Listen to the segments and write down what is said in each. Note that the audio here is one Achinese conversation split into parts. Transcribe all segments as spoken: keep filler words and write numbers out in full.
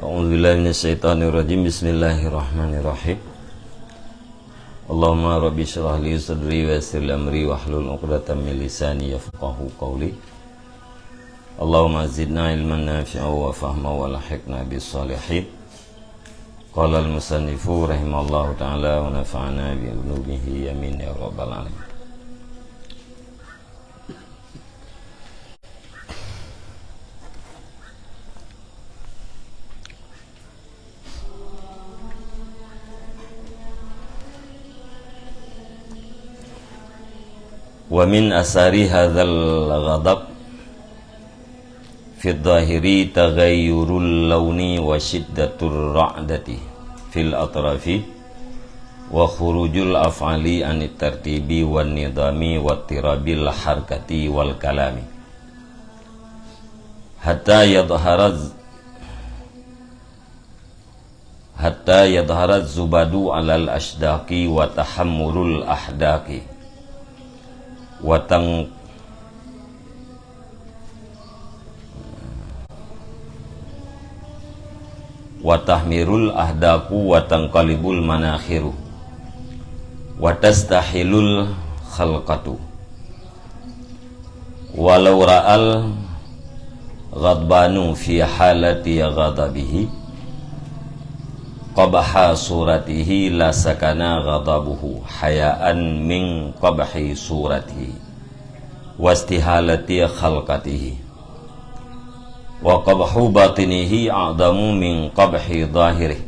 A'udzubillahi minasyaitonirrajim. Bismillahirrahmanirrahim. Allahumma rabbi syrah li sadri wa yassir li amri wahlul 'uqdatam min lisani yafqahu qawli. Allahumma zidna ilman nafi'a wa fahma wa alhiqna bis salihin. Qala al-musannifu rahimahullahu ta'ala wa nafa'ana bi ulumihi, amin ya rabbal alamin. Wa min asari hadzal ghadab fi dhahiri taghayyurul launi wa syiddatur ra'dati fil atrafi wa khurujul af'ali anit tartibi wan nidami wa tirabil harkati wal kalami. Hatta yadhhara hatta yadhhara zubadu alal ashdaqi wa tahammurul ahdaqi wa tang wa tahmirul ahdaqu wa tanqalibul manakhiru wa tastahilul khalqatu. Walau ra'al ghadbanu fi halati ghadabihi qabha suratihi la sakana ghadabuhu hayaan min qabhi suratihi wastihalati khalqatihi. Wa qabhu batinihi a'damu min qabhi dhahirih.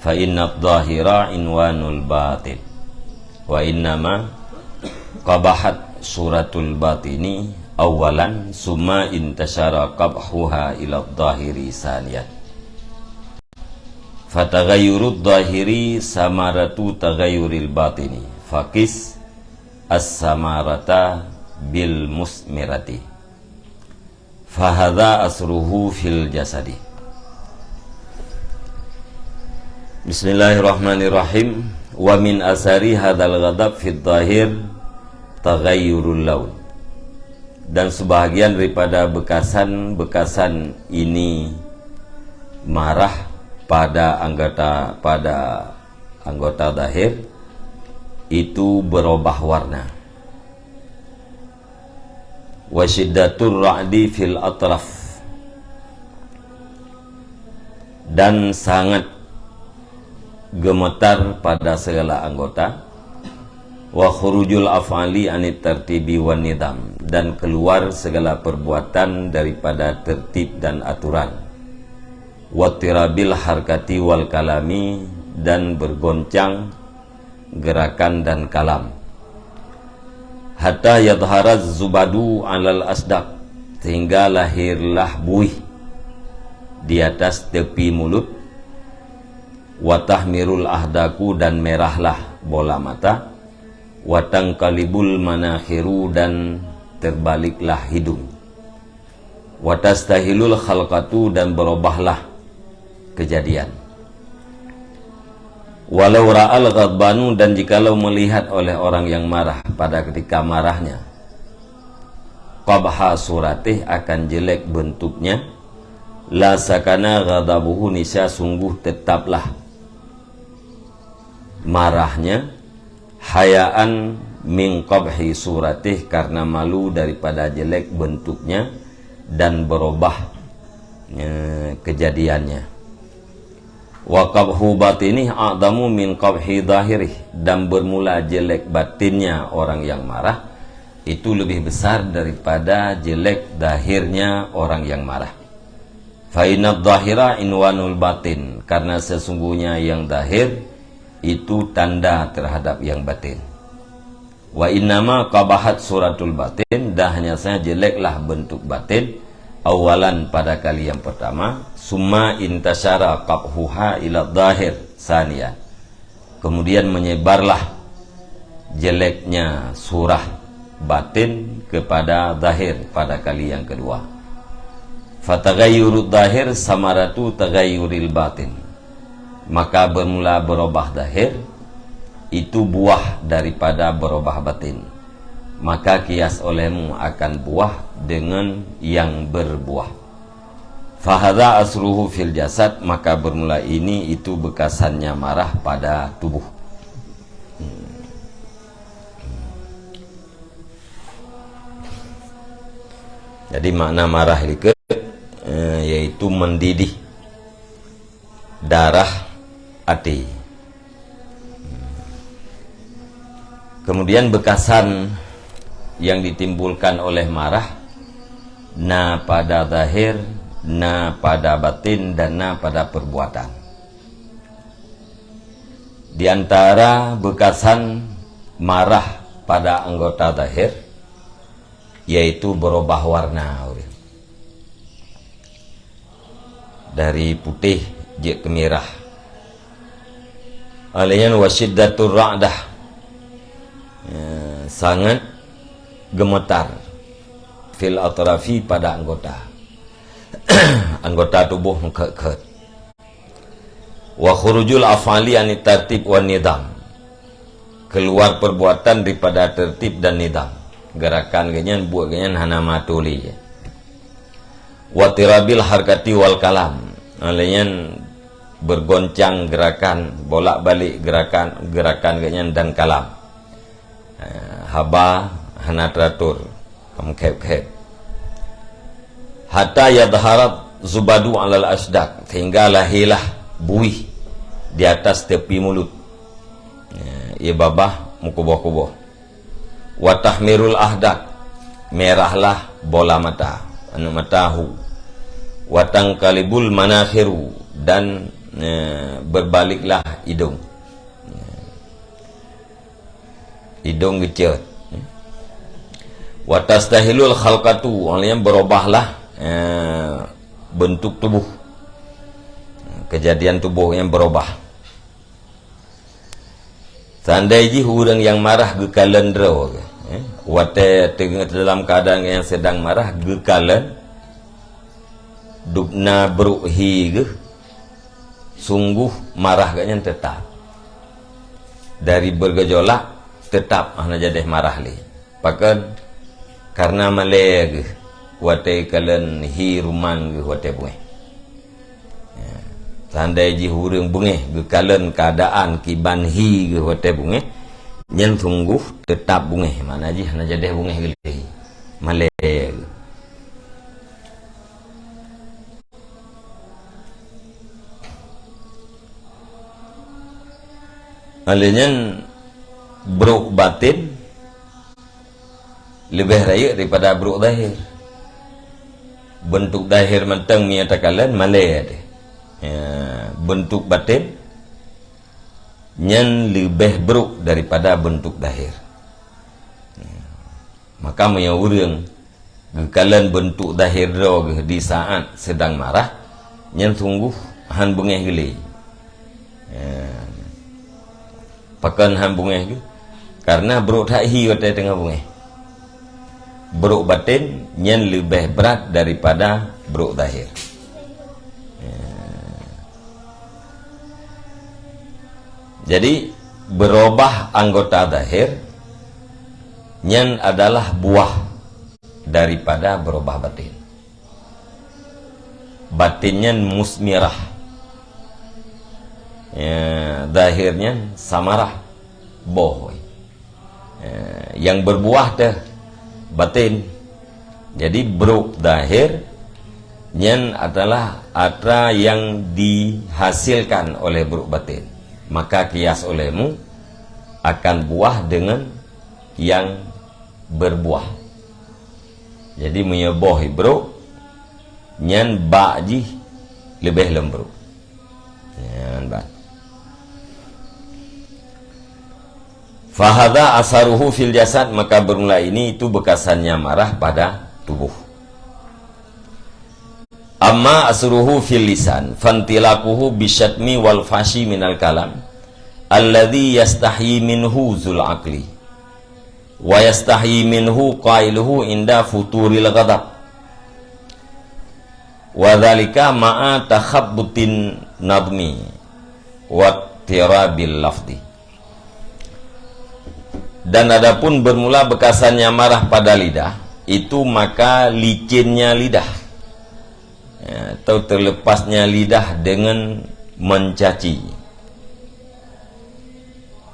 Fa inna dhahira inwanul batin. Wa innama qabahat suratul batini awalan summa intasyara qabhuha ila dhahiri saniyan. Fataghayyurud dhahiri samaratu taghayyuril batini. Faqis as-samarata bil musmirati. Fahadha asruhu fil jasadi. Bismillahirrahmanirrahim. Wa min asari hadzal ghadab fid dhahir taghayyurul laun. Dan sebahagian daripada bekasan-bekasan ini marah pada anggota, pada anggota zahir itu berubah warna. Wa syiddatur ra'di fil atraf, dan sangat gemetar pada segala anggota. Wa khurujul af'ali anit tartibi wan nizam, dan keluar segala perbuatan daripada tertib dan aturan. Wa tirabil harkati wal kalami, dan bergoncang gerakan dan kalam. Hatta yadhhara zubadu alal asdaq, sehingga lahirlah buih di atas tepi mulut. Wa tahmirul ahdaku, dan merahlah bola mata. Wa tanqalibul manakhiru, dan terbaliklah hidung. Wa tastahilul khalqatu, dan berubahlah kejadian. Walau ra'al ghadbanu, dan jikalau melihat oleh orang yang marah pada ketika marahnya, qabha suratih, akan jelek bentuknya, la sakana ghadabuhu, niscaya sungguh tetaplah marahnya, hayaan min qabhi suratih, karena malu daripada jelek bentuknya dan berubah, eh, kejadiannya. Wa qabhu batinih a'damu min qabhi zahirih, dan bermula jelek batinnya orang yang marah itu lebih besar daripada jelek zahirnya orang yang marah. Fa inna zahira inwanul batin, karena sesungguhnya yang zahir itu tanda terhadap yang batin. Wa innama qabahat suratul batin, dan hanya saja jeleklah bentuk batin, awalan, pada kali yang pertama, summa intasyara qabhuha ila zahir saniyan. Kemudian menyebarlah jeleknya surah batin kepada zahir pada kali yang kedua. Fataghayyurud zahir samaratu taghayyuril batin. Maka bermula berubah zahir, itu buah daripada berubah batin. Maka kias olehmu akan buah dengan yang berbuah. Fahadza asruhu fil jasad, maka bermula ini itu bekasannya marah pada tubuh. Jadi makna marah likot, eh, yaitu mendidih darah até. Kemudian bekasan yang ditimbulkan oleh marah na pada zahir, na pada batin, dan na pada perbuatan. Di antara bekasan marah pada anggota zahir, yaitu berubah warna ureuëng. Dari putéh jeuet keu mirah. Alaiyan wa syiddatur ra'dah. Ya, sangat gemetar fil atrafi pada anggota. Anggota tubuh meukhot-khot. Wa khurujul af'ali anit tartib wan nizam. Keluar perbuatan daripada tertib dan nizam. Gerakan geuhnyan, buet geuhnyan hana meuatur lé. Wa tirabil harkati wal kalam. Alaiyan bergoncang gerakan, bolak-balik gerakan, gerakan geuhnyan dan kalam. Eh, haba hana teratur, meukhép-khép. Hatta yadhharat zubadu alal asdak, sehingga lahirlah buih di atas tepi mulut. Eh, ié babah meukuboh-kuboh. Wa tahmirul ahdak, merahlah bola mata, aneuk mata hu. Wa tangkalibul manakhiru, dan, eh, berbaliklah idong. Idong geucot. Wa tastahilul khalqatu, artinya berubahlah, eh, bentuk tubuh. Kejadian tubuh yang berubah. Seandai jih ureuëng nyang marah geukalon droe, eh, watée teungoh dalam keadaan nyang sedang marah geukalon, dubna brok hi geuh, sungguh marah geuhnyan teutap. Dari bergejolak, teutap hana jadeh marah lé. Pakon? Karena malée geuh watée kalon hi ruman geuh watée beungéh. Ya. Seandai jih ureuëng beungéh geukalon keadaan kiban hi geuh watée beungéh, nyan sungguh teutap beungéh, makna jih hana jadeh beungéh geuh lé. Malée geuh. Alheuh nyan brok batin leubeh rayeuk daripada brok zahir. Bentuk zahir mantong meunyo takalon malée deh. Ya, bentuk batin nyan leubeh brok daripada bentuk zahir. Ya. Maka meunyo ureuëng geukalon bentuk zahir droe geuh di saát sedang marah, nyan sungguh han beungéh geuh lé. Ya. Pakon han beungéh geuh? Karena brok that hi watée teungoh beungéh. Brok batin nyan leubeh brat daripada brok zahir. Ya. Jadi, berubah anggota zahir nyan adalah buah daripada berubah batin. Batin nyan musmirah. Ya, zahir nyan samarah, boh. Ya, nyang berbuah teuh batin. Jadi, brok zahir nyan adalah atra yang dihasilkan oleh brok batin. Maka kias olehmu akan buah dengan yang berbuah. Jadi, meunyo boh ibrok, nyan bak jih leubeh lom brok. Nyan ban. Fahadza asaruhu fil jasad, maka bermula ini itu bekasannya marah pada tubuh. Amma asruhu fil lisan, fantilaquhu bisyatmi wal fahsyi minal kalam, alladzi yastahyi minhu zul aqli, wa yastahyi minhu qailuhu inda futuril ghadab, wa dzalika ma'a takhabbutin nadmi wa tirabil lafzi. Dan adapun bermula bekasannya marah pada lidah, itu maka licinnya lidah. Ya, atau terlepasnya lidah dengan mencaci.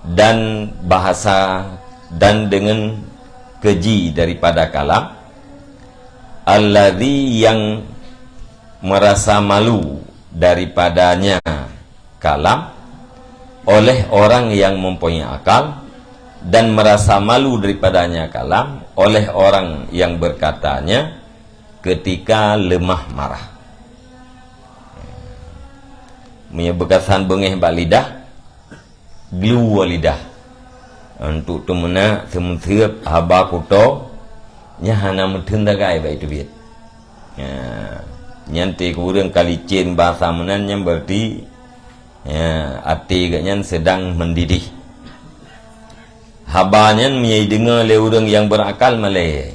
Dan bahasa dan dengan keji daripada kalam, alladzi, yang merasa malu daripadanya kalam oleh orang yang mempunyai akal, dan merasa malu daripadanya kalam oleh orang yang berkatanya ketika lemah marah. Meunyoe beukasan beungéh bak lidah, glu lidah. Untuk teumeunak, teumeuseueb haba kuto, nyan hana meutheun sagai bak iteubiet. Ya, nyan teuh ureuëng ka licén basa meunan, nyan berarti, ya, até geuh nyan sedang mendidih. Haba nyan meunyoe jideungoe lé ureuëng nyang berakal malée.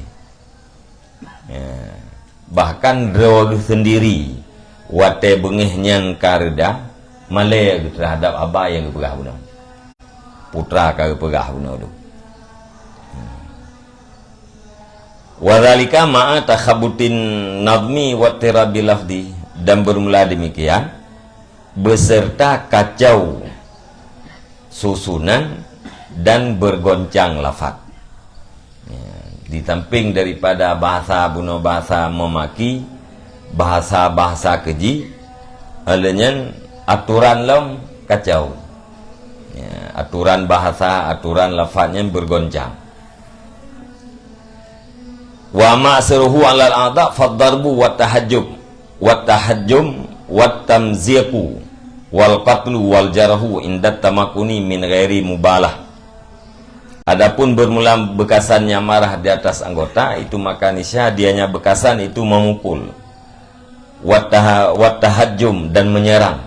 Ya. Bahkan droe geuh sendiri, watée beungéh nyan ka reda, malée geuh terhadap haba nyang geupeugah bunoe. Putra ka geupeugah bunoe tu. Wadzalika ma'a takhabutin nadmi wa tirabil lafdi, dan bermula demikian beserta kacau susunan dan bergoncang lafaz. Ya, di samping daripada bahasa bunoe bahasa memaki, bahasa-bahasa keji, aleuh nyan aturan lom kacau. Ya, aturan bahasa, aturan lafaz nyan bergoncang. Wa ma asruhu alal a'da faddarbu wa tahajjub, wa tahajjum, wa tamziqu, wal qatlu, wal jarhu inda tamakuni min ghairi mubalah. Adapun bermula beukasannya marah di atas anggota, itu maka niscaya dianya beukasan itu memukul. Wa taha-, wa tahajjum, dan menyerang.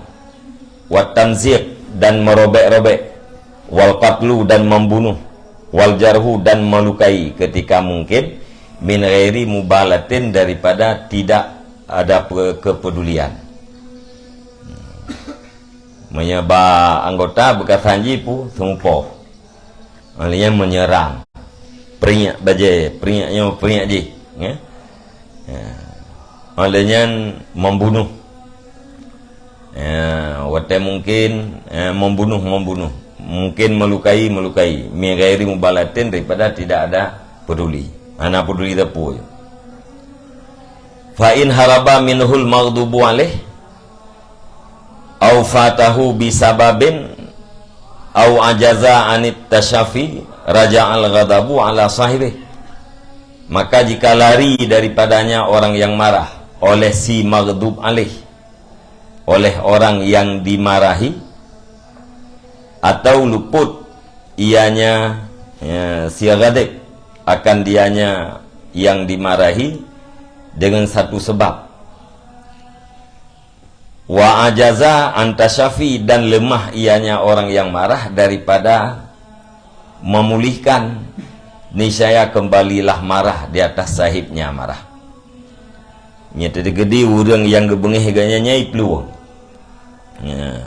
Wa tamziq, dan merobek-robek. Wal qatlu, dan membunuh. Wal jarhu, dan melukai ketika mungkin. Min ghairi mubalatin, daripada tidak ada pe-, kepedulian. Meunyoe bak anggota beukasan jih pu seumeupoh. Aleuh nyan menyerang. Peuringat bajée, peuringat nyoe, peuringat jih. Ya. Ya. Aleuh nyan membunuh. Ya, watée mungkin, ya, membunuh, membunuh. Mungkin melukai, melukai. Min ghairi mubalatin, daripada tidak ada peduli. Hana peduli teupeu. Fa in haraba minhul maghdubu alaih, au fatahu bisababin, au ajaza anit tasyafi, raja'al ghadabu ala sahibih. Maka jika lari daripadanya orang yang marah oleh si maghdub alaih, oleh orang yang dimarahi, atau luput ianya, ya, si ghadib akan dianya yang dimarahi dengan satu sebab. Wa ajaza antasyafi, dan lemah ianya orang yang marah daripada memulihkan, niscaya kembalilah marah di atas sahibnya marah. Nyan teuh geude ureuëng nyang geubeungéh geuh nyan nyai plueng. Ya.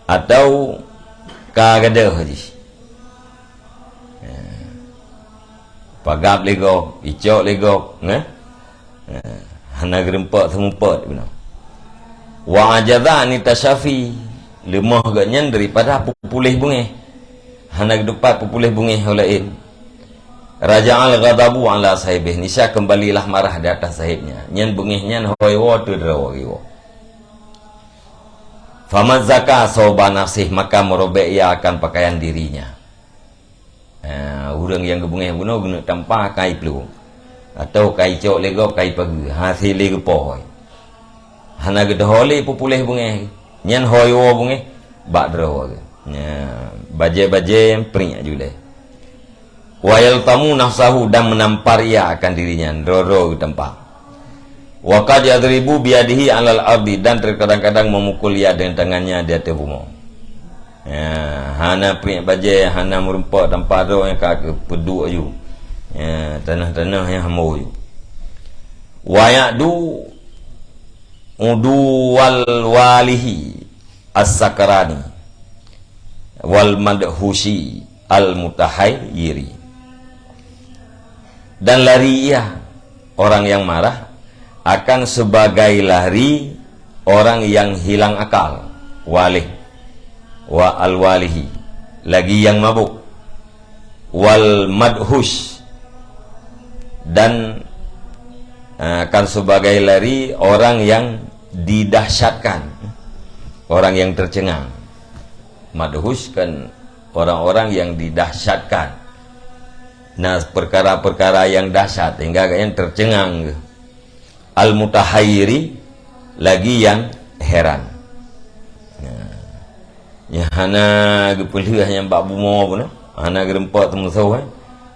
Atau ka gadôh jih. Ya. Pagab lé gob, icok lé gob, nah? Nah, hana geurumpok seumupot bunoe. Wa ajaza anit tasyafi, leumoh geuh nyan daripada peupuléh beungéh. Hana geutupat peupuléh beungéh ho laén. Raja'al ghadabu ala sahibih, niscaya kembalilah marah di atas sahibnya. Nyan beungéh nyan hôi woe teudroe geuwoe. Famazzaka sauba nafsih, maka merobek ia akan pakaian dirinya. Ha, ureuëng nyang geubeungéh bunoe geuneuk tampa kai plueng, atau kai cok lé gob, kai pageue, hase lé geupoh. Hana geudoho lé peupuléh beungéh, nyan hôi woe beungéh bak droe geuh. Nya, bajée-bajée prik julée. Wa yaltamu nafsahu, dan menampar ia akan dirinya, droe-droe geutampa. Wa qad yadribu biyadihi alal ardi, dan terkadang-kadang memukul ia dengan tangannya di atas bumoe. Ya, hana prik bajée, hana meurumpok tampa droe nyang ka keupeuduk aju. Ya, tanoh-tanoh nyang hamo aju. Wa ya'du uduwal walihi as-sakrani wal madhusi al-mutahayyiri. Dan lari ia orang yang marah akan sebagai lari orang yang hilang akal, walih, wa al-walihi, lagi yang mabuk, wal madhus, dan, eh, akan sebagai lari orang yang didahsyatkan, orang yang tercengang. Madhus kan orang-orang yang didahsyatkan. Nah, perkara-perkara yang dahsyat, sehingga agaknya tercengang. Al-mutahayyiri, lagi yang heran. Nah, nyang hana geupeulheueh nyang bak bumoe pun, hana geureumpok teumusoh, eh,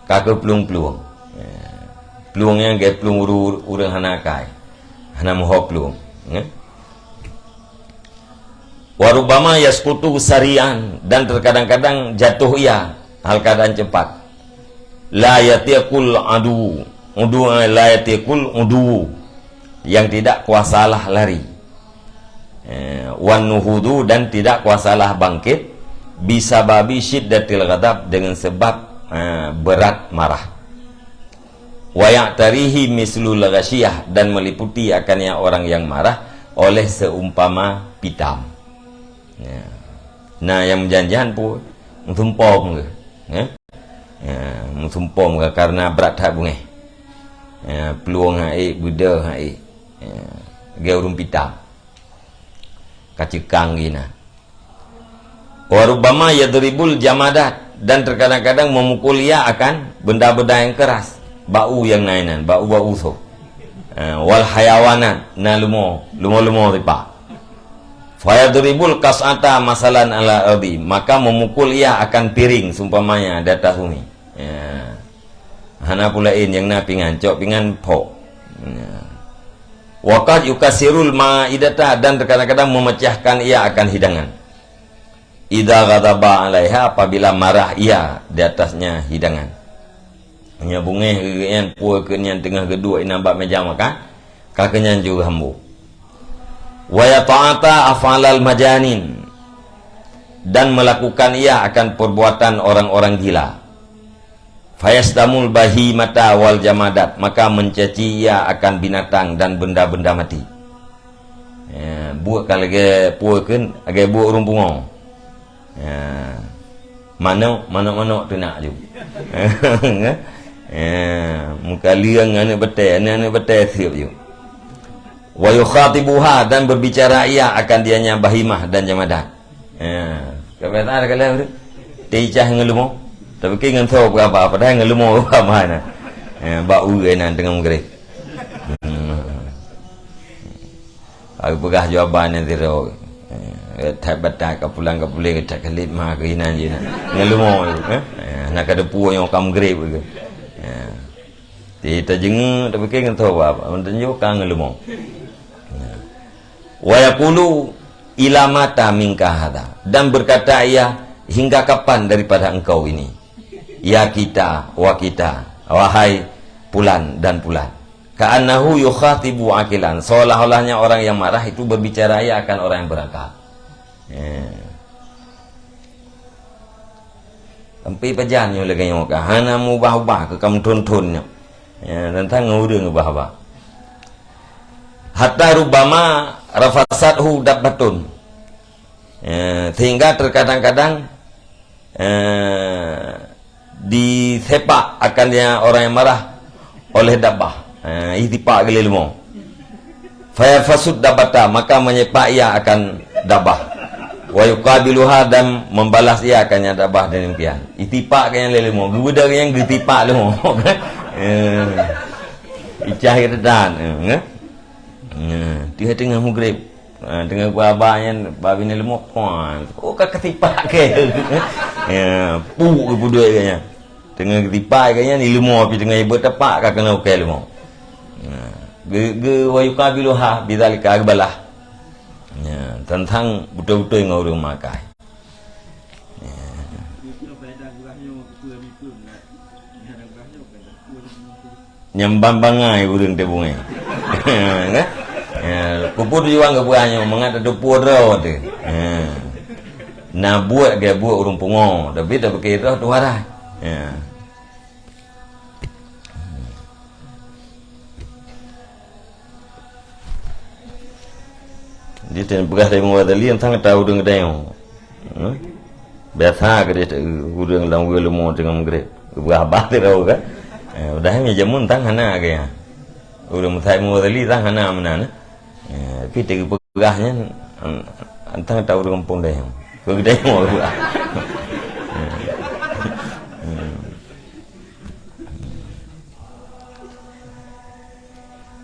ka keu plueng-plueng. Ya. Plueng nyang gaya plueng uru-, ureueng hana akai. Hana meuho plueng. Ya. Wa rubbama yasqutu sari'an, dan terkadang-kadang jatuh ia hal keadaan cepat. La yatiqul adu, udu, la yatiqul udu, yang tidak kuasalah lari. Eh, wan nuhudu, dan tidak kuasalah bangkit, bisababi syiddatil ghadab, dengan sebab, eh, berat marah. Wa ya'tarihi mislul ghasyiyah, dan meliputi akannya orang yang marah oleh seumpama pitam. Ya. Nah, nyang meujan-jan pun meusumpom ke? Ya? Ya, meusumpom ke karena brat that beungéh. Ya, plueng hai, beudôh hai. Ya, lagèe ureueng pitam. Ka ceukang gina. Wa rubbama yadribul jamadat, dan terkadang-kadang memukul ia akan benda-benda yang keras, bak u nyang na inan, bak u, bak u soh. Eh, wal hayawanat, na leumo, leumo-leumo sipa. Fayadribul qas'ata masalan ala ardi, maka memukul ia akan piring seumpamanya di atas bumi. Ya. Hana peue laén nyang na pingan, cok pingan phok. Ya. Wa qad yukasirul maidata, dan terkadang-kadang memecahkan ia akan hidangan. Idza ghadaba alaiha, apabila marah ia di atasnya hidangan. Nyan beungéh geuh nyan, peue keuh nyan teungoh geuduek inan bak meja makan, ka keuh nyan jeuet hambo. Wa yata'ata af'alal majanin, dan melakukan ia akan perbuatan orang-orang gila. Fayasdamul bahimata wal jamadat, maka mencaci ia akan binatang dan benda-benda mati. Ya, buet ka lagèe peue kheun, lagèe buet ureueng pungo. Ya. Manok, manok-manok teunak ju. Ya, meukaleueng aneuk batèe, aneuk-aneuk batèe siep ju. Wa yukhatibuha, dan berbicara ia akan dianya bahimah dan jamadat. Ya, ka biasa dah kalau tu. Teuicah ngon leumo. Tapi ngon tho peugah apa, padahal ngon leumo peugah apa na. Ya, bak ureueng nan teungoh meugreb. Hmm. Aku peugah jawaban nyang sidroe. Eh, that batat ka pulang ka puléh, that keulet ma keuh inan jih na. Ngon leumo, eh? Eh, na ka deupue nyoe ka meugreb keuh. Ya. Di tajeungeuk, tapike ngon tho bab, meutunjuk ka ngon leumo. Ya. Wa yaqulu, "Ila mata minka hadha?" Dan berkata ia, "Hingga kapan daripada engkau ini? Ya kita, wa kita, wahai pulan dan pulan." Ka'annahu yukhatibu aqilan, seolah-olahnya orang yang marah itu berbicara ia akan orang yang berakal. Ya. Sampai pajan nyoe lagèe nyoe ka, hana mubah-ubah keu ka meuthon-thon nyoe. Ya, teuntang ngon ureueng ubah-ubah. Hatta rubbama rafasathu dabbatun. Ya, sehingga terkadang-kadang, eh, disepak akan dia orang yang marah oleh dabbah. Eh, itipak geuh lé leumo. Fayarfasud dabbata, maka menyepak ia akan dabbah. Wa yuqabiluha, dan membalas ia akan nyang dabbah demikian. Itipak keu nyang lé leumo, geubeudôh keu nyang geutipak leumo. Eh. Icah geutanyoe, eh, eh. Nah, dia tengah meugreb. Ha, teungoh geuba nyan, ba binéh leumo, puan. Oh, ka keusipak kèe. Ya, puk geupeuduek kèe nyan. Teungoh keusipak kèe nyan, ileumo pih teungoh ibeut tepak ka keunoe kèe leumo. Nah, ge-, ge-, wa yuqabiluha bidzalika, geubalah. Ya, teuntang beutôi-beutôi ngon ureueng makai. Ya. Nyang ban bangai ureueng teuh beungéh. Kan? Ya, keupeue tujuan geupeugah nyoe, mangat tateupeue droe teuh. Ya. Na buet geuh buet ureueng pungo, tapi tapike droe tuha rhah. Ya. Jadi, teupeugah lé Imam Ghazali, teuntang tahu ureuëng geutanyoe. Hmm? Biasa keu ureuëng lam weue leumo teungoh meugreb. Geupeugah bah sidroe kan. Eh, udah nyan jameun tang hana gaya. Ureuëng meusajan Imam Ghazali tang hana meunan. Eh, tapi teupeugah nyan, an-, teuntang tahu ureuëng gampông dayang. Keu geutanyoe geupeugah. Hmm. Hmm.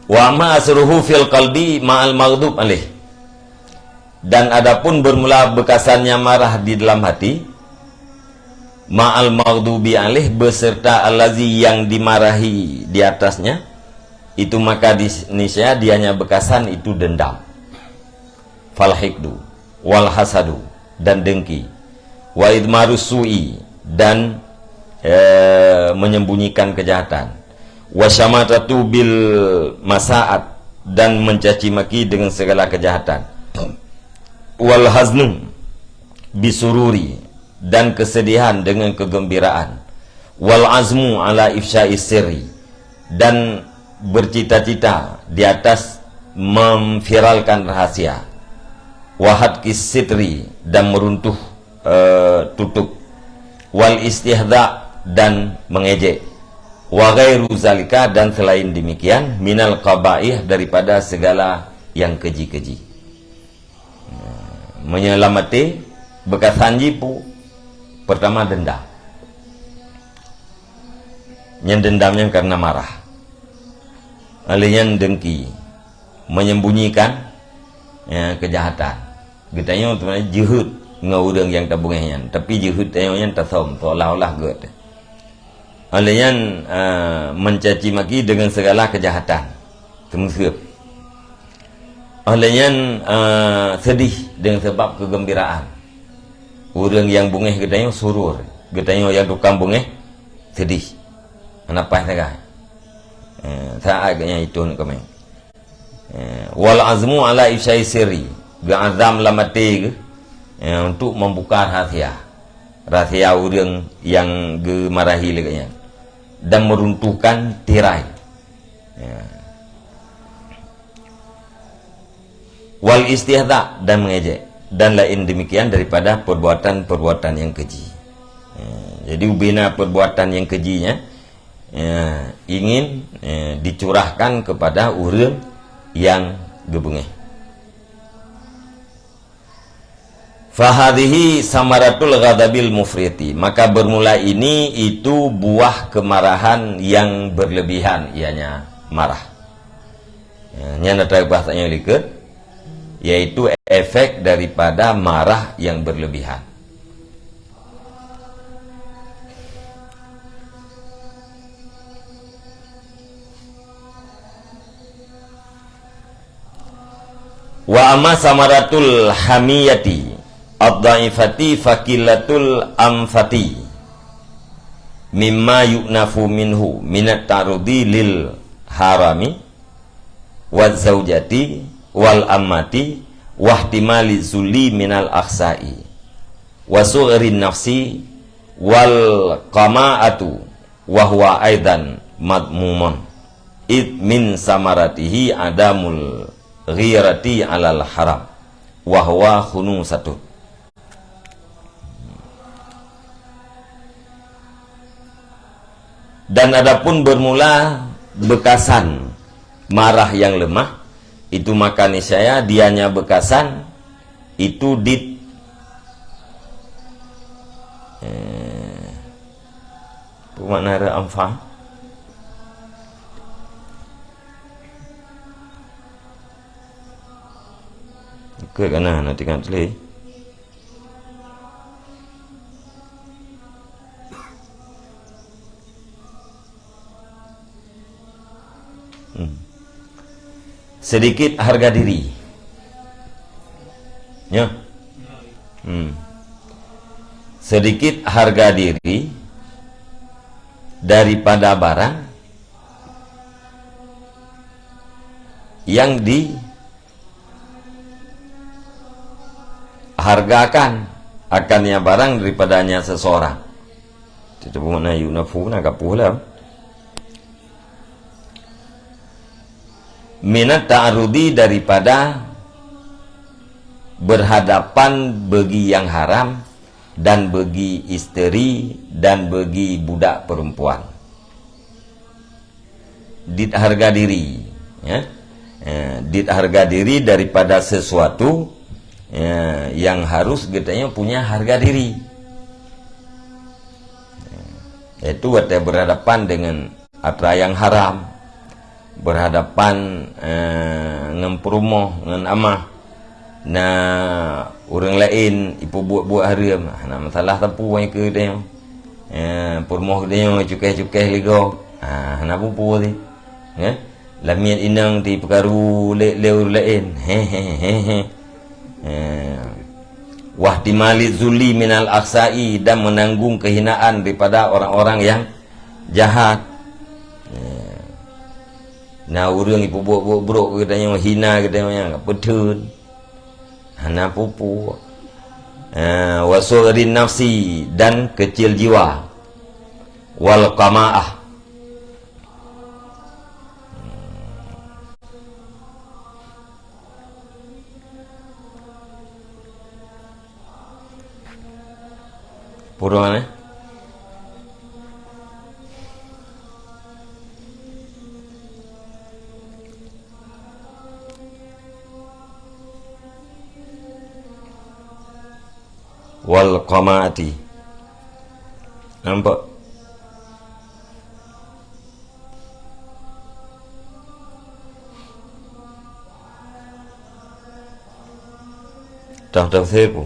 Wa amma asruhu fil qalbi ma'al maghdub alaih. Dan adapun bermula bekasannya marah di dalam hati, ma'al maghdubi alaih, beserta allazi yang dimarahi di atasnya, itu maka di, niscaya dianya bekasan itu dendam. Fal hikdu, wal hasadu, dan dengki. Wa idmarus su'i, dan, eh, menyembunyikan kejahatan. Wa syamatatu bil masaat, dan mencaci maki dengan segala kejahatan. Wal haznu bisururi, dan kesedihan dengan kegembiraan. Wal azmu ala ifsya'is sirri, dan bercita-cita di atas memviralkan rahasia. Wa hatkis sitri, dan meruntuh, eh, tutup. Wal istihza, dan mengejek. Wa ghairu zalika, dan selain demikian, minal qabaih, daripada segala yang keji-keji. Meunyoe lam até, beukasan jih peue? Peurtama, dendam. Nyan dendam nyan kareuna marah. Óh lheueh nyan dengki, menyembunyikan, ya, kejahatan. Geutanyoe sebenarnya jeuhet ngon ureuëng nyang tabeungéh nyan, tapi jeuhet tanyoe nyan tasöm, seolah-olah gét. Óh lheueh nyan, eh, mencaci maki dengan segala kejahatan. Teumeuseub. Óh lheueh nyan, eh, seudeh deungon sabab keugeumbiraan. Ureuëng nyang beungéh geutanyoe surur, geutanyoe nyang tukang beungéh seudeh. Hana paih sagai. Eh, saát geuh nyan itu keunoe. Eh, wal azmu ala ifsyai sirri, geuazam lam até geuh, eh, untuk membuka rahasia, rahasia ureuëng nyang geumarahi lé geuh nyan, dan meruntuhkan tirai. Ya. Wal istihza, dan mengejek, dan lain demikian daripada perbuatan-perbuatan yang keji. Ya, jadi ubena perbuatan yang keji nyan, ya, ingin, ya, dicurahkan kepada ureuëng nyang geubeungéh. Fahadhihi samaratul ghadabil mufriti, maka bermula ini itu buah kemarahan yang berlebihan, ianya marah. Ya, nyan ata bahasa nyang likot, yaitu efek daripada marah yang berlebihan. Wa amma samaratul hamiyati ad-dhaifati faqilatul anfati mimma yu'nafu minhu minat ta'rudi lil harami wa zaujati wal ammati wahtimali zulli minal akhsai wa sughrin nafsi wal qama'atu wa huwa aidan madmumun, id min samaratihi adamul ghirati alal haram, wa huwa khunusatun. Dan adapun bermula bekasan marah yang lemah, itu maka niscaya dianya bekasan itu dit, eh, Peue makna ra amfa? Ikut kana na tingkat lé. Hmm. Sedikit harga diri. Ya. Hmm. Sedikit harga diri daripada barang yang dihargakan akannya barang daripadanya seseorang. Itu makna yunafu na kapuh lah. Minat ta'arudi daripada berhadapan bagi yang haram dan bagi isteri dan bagi budak perempuan. Dit harga diri, ya. Eh, dit harga diri daripada sesuatu, ya, yang harus geutanyoe punya harga diri. Yaitu watée berhadapan dengan atra nyang haram, berhadapan, eh, ngon peurumoh, ngon amah. Na ureuëng laén ipeubuet-buet hareuem, hana masalah sapeue nyang keu geutanyoe. Eh, peurumoh geutanyoe cukéh-cukéh lé gob, ha, hana peue-peue sih. Eh, lamiet inong ti peukaru lé, lé ureuëng laén. He, he, he, he. Eh. Wahtimali zulli minal akhsai, dan menanggung kehinaan daripada orang-orang yang jahat. Eh. Na ureuëng ipeubuet-buet brok keu geutanyoe, hina geutanyoe, nyang peutheun. Hana peue-peue. Eh, wa sughrin nafsi, dan kecil jiwa. Wal qamaah. Purong, eh? Wal qamati. Nampak? Tafsir pun.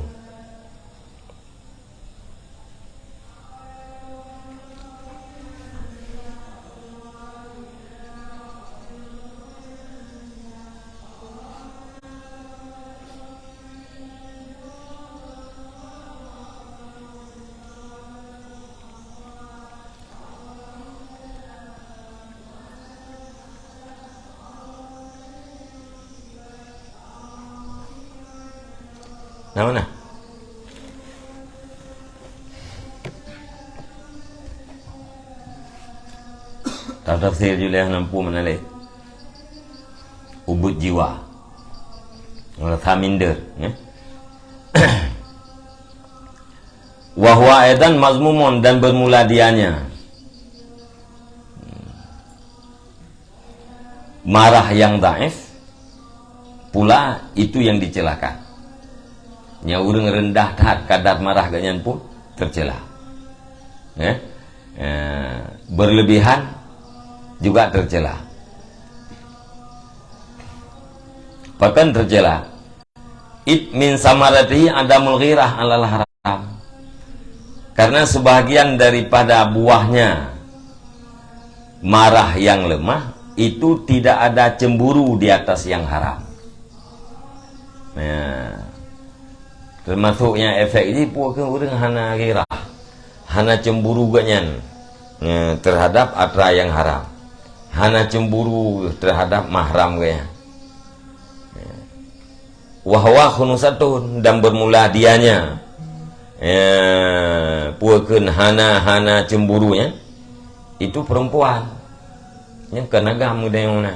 Nama na? Tafsir Juliah nampu mana leh? Ubit jiwa. Rasa minder, ya. Wa huwa aidan mazmumun, dan bermula dianya. Marah yang dhaif pula itu yang dicelakan. Nyang ureuëng rendah that kadar marah geuhnyan pun tercela. Ya. Eh, berlebihan juga tercela. Bahkan tercela. Id min samaratihi adamul ghirah alal haram. Karena sebahagian daripada buahnya marah yang lemah itu tidak ada cemburu di atas yang haram. Ya. Termasuk nyang efek jih peue keuh ureuëng hana ghirah, hana cemburu geuhnyan, ya, terhadap atra yang haram. Hana cemburu terhadap mahram geuhnyan. Ya. Wa huwa khunusatun, dan bermula dianya, eh, peue kheun hana, hana cemburu nyan, itu perempuan. Nyan kon agam geutanyoe na.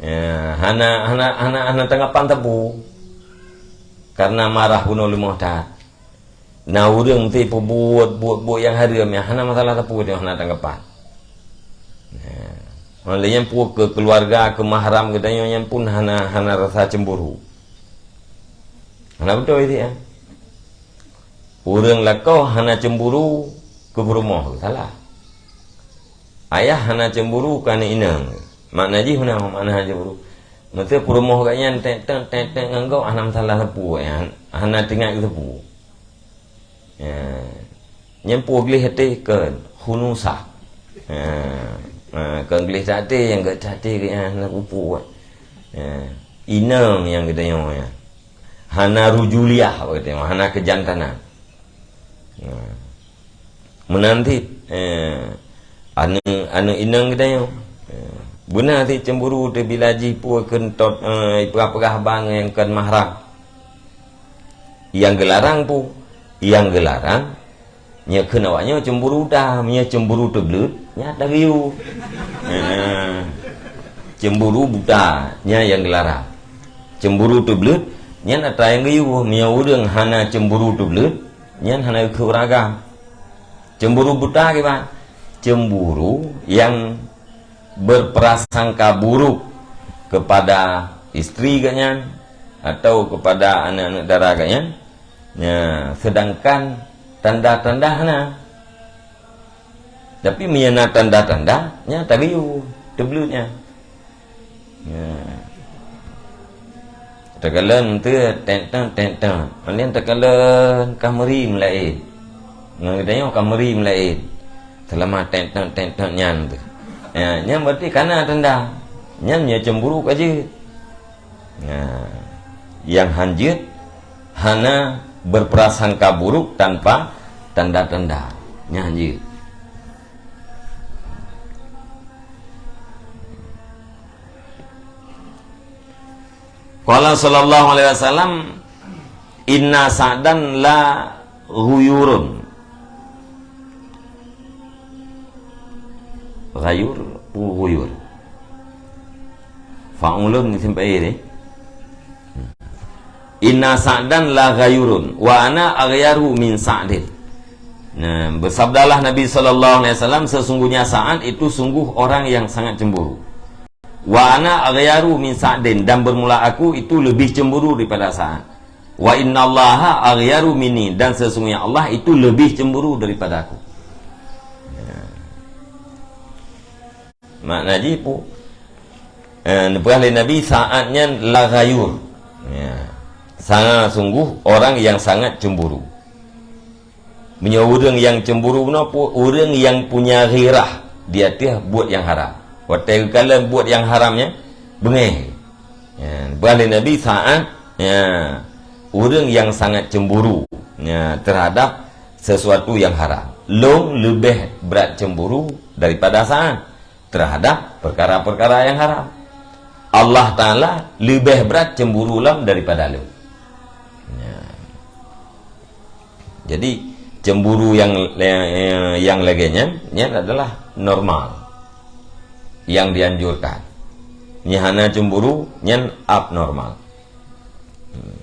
Eh, hana, hana, hana, hana tanggapan teupeu. Karena marah bunoe leumoh that. Na ureuëng meusti peubuet buet-buet nyang hareuem, nyang hana masalah sapeue, hana tanggapan. Nah, oleh nyan peue keu keuluwarga, keu mahram geutanyoe nyan pun hana, hana rasa cemburu. Hana beutôi sih, ya. Ureuëng lakoe hana cemburu keu peurumoh, salah. Ayah hana cemburu keu aneuëk inong. Makna jih hana, makna hana cemburu. Meusé peurumoh geuhnyan tek-tek, tek-tek ngon gob, hana masalah sapeue, ya. Hana teuingat keu sapeue. Ya. Nyan peue gleh até kon khunusah. Ya. Ha, kon gleh até nyang geuh até geuhnyan hana kupu. Ya. Inong nyang geutanyoe nyan. Hana rujuliah geutanyoe, hana keujantanan. Ya. Meunan cit, eh, aneuëk, aneuëk inong geutanyoe. Eh, beuna cit cemburu teuh bila jih peue kheun tot, eh, ipeugah-peugah bang nyang kon mahram. Nyang geularang peue? Nyang geularang, nyoe kheun awaknyoe cemburu buta, meunyoe cemburu teubleuet, nyan tageuyue. Eh, cemburu buta, nyan nyang geularang. Cemburu teubleuet, Nyan atra nyang geuyue, meunyoe ureuëng hana cemburu teubleuet, nyan hana geukheun ureuëng agam. Cemburu buta kiban? Cemburu yang berprasangka buruk kepada istri geuh nyan atau kepada aneuk-aneuk dara geuh nyan. Ya, sedangkan tanda-tanda hana. Tapi meunyoe na tanda-tanda, nyan tageuyue, teubleuet nyan. Ya. Takalon tu tentang-tentang. Kemudian takalon ka meuri meulaét. Ngon geutanyoe ka meuri meulaét. Selama tentang-tentang nyan tu. Ya, nyan berarti kana tanda. Nyan nyoe cemburu ka jeuet. Nah, nyang hanjeuet hana berprasangka buruk tanpa tanda-tanda. Nyan hanjeuet. Qala sallallahu alaihi wasallam, "Inna Sa'dan la ghuyurun." Ghayur, ghuyur. Fa'ulun isim fa'il, eh. "Inna Sa'dan la ghayurun, wa ana aghyaru min Sa'din." Nah, bersabdalah Nabi sallallahu alaihi wasallam, "Sesungguhnya Sa'ad itu sungguh orang yang sangat cemburu. Wa ana aghyaru min Sa'din, dan bermula aku itu lebih cemburu daripada Sa'ad. Wa innallaha aghyaru minni, dan sesungguhnya Allah itu lebih cemburu daripada aku." Ya. Makna jih pu, eh, neupeugah lé Nabi, Sa'ad nyan la ghayur. Ya. Sangat sungguh orang yang sangat cemburu. Meunyoe ureuëng nyang cemburu bunoe pu-, ureuëng nyang punya ghirah di ateueh buet nyang haram. Watée geukalon buet nyang haram nyan, beungéh. Ya, neupeugah lé Nabi, Sa'ad, ya, ureuëng nyang sangat cemburu, ya, terhadap sesuatu yang haram. Lôn leubeh brat cemburu daripada Sa'ad terhadap perkara-perkara yang haram. Allah Taala leubeh brat cemburu lom daripada lôn. Ya. Jadi, cemburu yang, yang, yang lagée nyan, nyan adalah normal. Yang dianjurkan. Nyang hana cemburu, nyan abnormal. Hmm.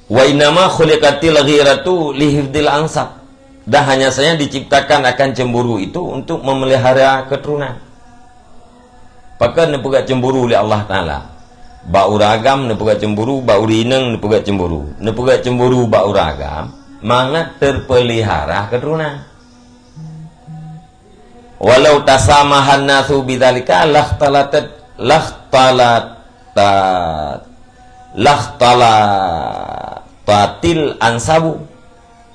"Wa innama khuliqatil ghiratu lihifdil ansab." Dan hanya saja diciptakan akan cemburu itu untuk memelihara keturunan. Pakon neupeugah cemburu lé Allah Taala? Bak ureuëng agam neupeugah cemburu, bak ureuëng inong neupeugah cemburu. Neupeugah cemburu bak ureuëng agam, mangat terpelihara keturunan. "Walau tasamahan nasu bidzalika lakhtalatat, lakhtalatat, lakhtalatatil ansabu."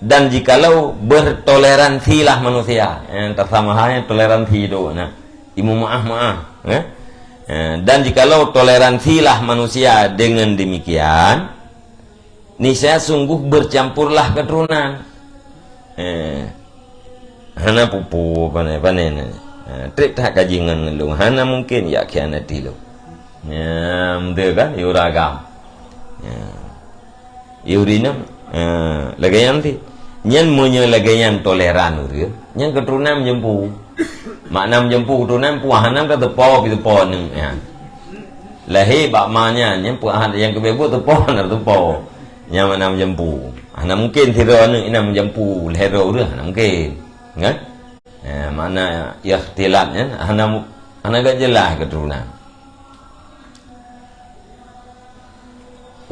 Dan jikalau bertoleransilah manusia, eh, tasamahannya toleransi tu, nah. Imu maaf, maaf, eh. Eh, dan jikalau toleransilah manusia dengan demikian, niscaya sungguh bercampurlah keturunan. Eh, hana pupu pane-pane nyan. Eh, trép that kaji ngon lôn, hana mungkin ya khianati lôn. Ya, beutôi kan? Ya, ureuëng agam. Ya. Ya, ureuëng inong. Eh, lagée nyan ti. Nyan meunyoe lagée nyan toleran ureuëng, nyan keturunan meujempu. Makna meujempu keturunan, puah hana ka teupo, pi teupo nyan. Ya. Lahé bak ma nyan, nyan puah nyang keubeubeuet teupo hana teupo. Nyan makna meujempu. Hana mungkin sidroe aneuëk inan meujempu lhée droe ureuëng, hana mungkin. Kan? Eh, makna ikhtilat nyan hana mu-, hana gak jeulaih keturunan.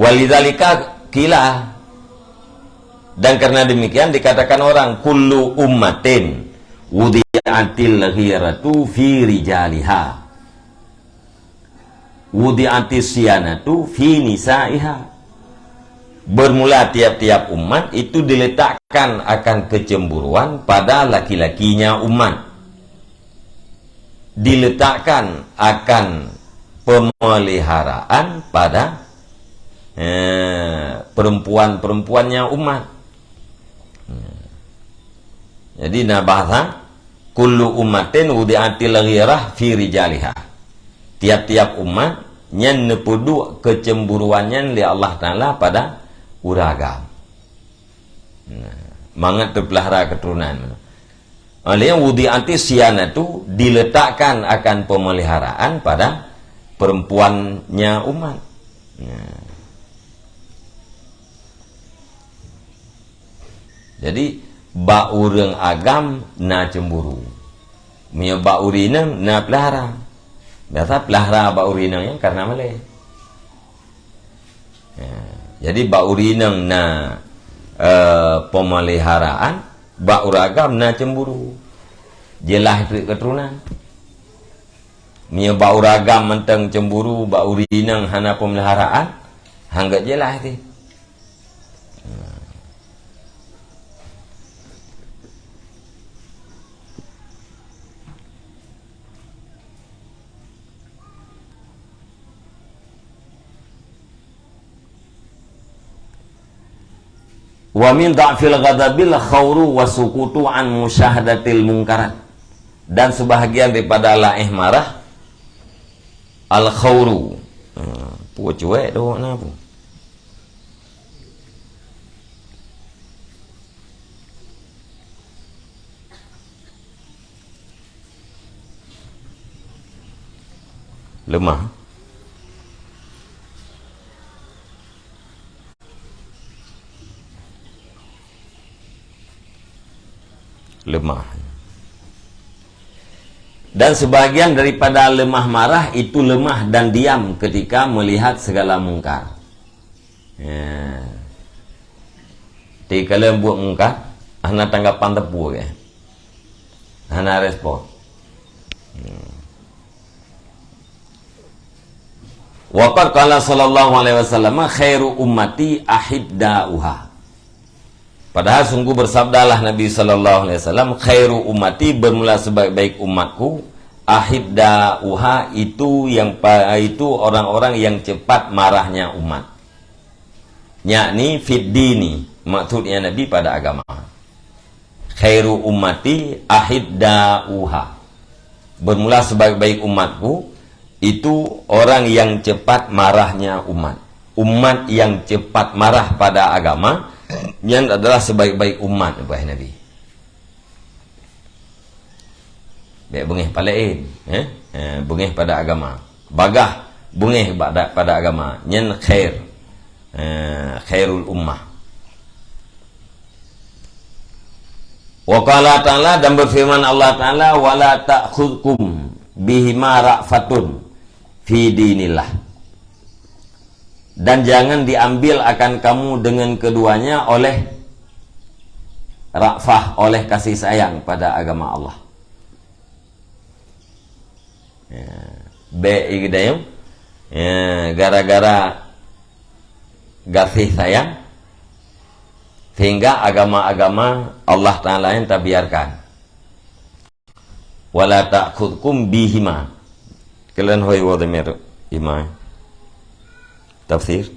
Walidzalika qila, dan karena demikian dikatakan orang, "Kullu ummatin wudi'atil ghiratu fi rijaliha." Wudi'atis siyanatu fi nisaiha. Bermula tiap-tiap umat itu diletakkan akan kecemburuan pada laki-lakinya umat. Diletakkan akan pemeliharaan pada, eh, perempuan-perempuannya umat. Jadi, na bahasa, "Kullu ummatin wudi'atil ghirah fi rijaliha." Tiap-tiap umat nyan neupeuduek kecemburuan nyan lé Allah Taala pada ureuëng agam. Nah, mangat teupeulahara keuturonan. Oleh wudi'atis siyanatu, diletakkan akan pemeliharaan pada perempuannya umat. Nah. Jadi, bak ureuëng agam na cemburu. Meunyoe bak ureuëng inong na peulahara. Biasa peulahara bak ureuëng inong nyan karena malée. Ya. Jadi, bak ureuëng inong na, eh, pemeliharaan, bak ureuëng agam na cemburu. Jeulaih treuk keuturonan. Meunyoe bak ureuëng agam mantong cemburu, bak ureuëng inong hana pemeliharaan, han gét jeulaih teuh. Wa min dha'fil ghadabil khauru wa sukutu an musyahadatil munkarat. Dan sebahagian daripada laéh marah, al khauru. Ha, peue cuek tu makna peue? Lemah. Lemah. Dan sebahagian daripada lemah marah itu lemah dan diam ketika melihat segala mungkar. Ya. Takalon buet mungkar, hana tanggapan teupeu ke? Hana respon. Hmm. Wa qad qala sallallahu alaihi wasallam, "Khairu ummati ahidda'uha." Padahal sungguh bersabdalah Nabi sallallahu alaihi wasallam, "Khairu ummati," bermula sebaik-baik umatku, "ahidda'uha," itu yang pa-, itu orang-orang yang cepat marahnya umat. Yakni fid dini, maksudnya Nabi pada agama. "Khairu ummati ahidda'uha." Bermula sebaik-baik umatku, itu orang yang cepat marahnya umat. Umat yang cepat marah pada agama, nyan adalah sebaik-baik umat, wahai Nabi. Bék beungéh palaén, eh? Eh, beungéh pada agama. Bagah beungéh pada, pada agama. Nyan khair. Eh, khairul ummah. Wa qala ta'ala, dan berfirman Allah Ta'ala, "Wa la ta'khudkum bihima ra'fatun fi dinillah." Dan jangan diambil akan kamu dengan keduanya oleh ra'fah, oleh kasih sayang pada agama Allah. Ya. Bék igedayong. Ya, gara-gara gaséh sayang, sehingga agama-agama Allah Ta'ala nyan tabiarkan. "Wa la ta'khudkum bihima." Kalon hôi wa dhamir hima. Tafsir.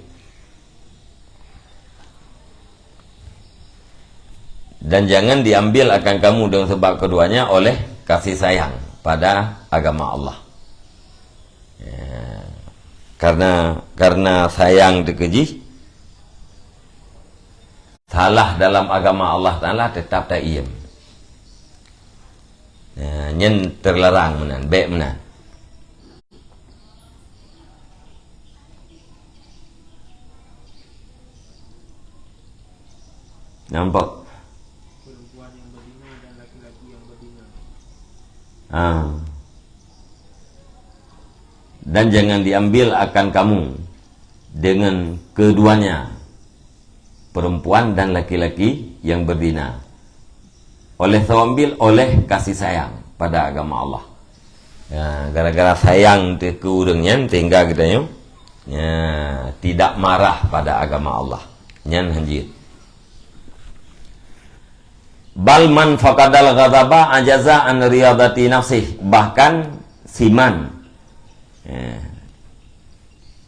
Dan jangan diambil akan kamu dengan sebab keduanya oleh kasih sayang pada agama Allah. Ya. Karena, karena sayang teuh keu jih, salah dalam agama Allah Ta'ala tetap taiem. Ya, nyan terlarang meunan, bék meunan. Nampak? Ah. Dan jangan diambil akan kamu dengan keduanya, perempuan dan laki-laki yang berzina. Oleh sababil, oleh kasih sayang pada agama Allah. Ya, gara-gara sayang teuh keu ureuëng nyan, sehingga geutanyoe, ya, tidak marah pada agama Allah. Nyan hanjeuet. "Bal man faqadal ghadaba ajaza an riyadati nafsih." Bahkan siman, ya,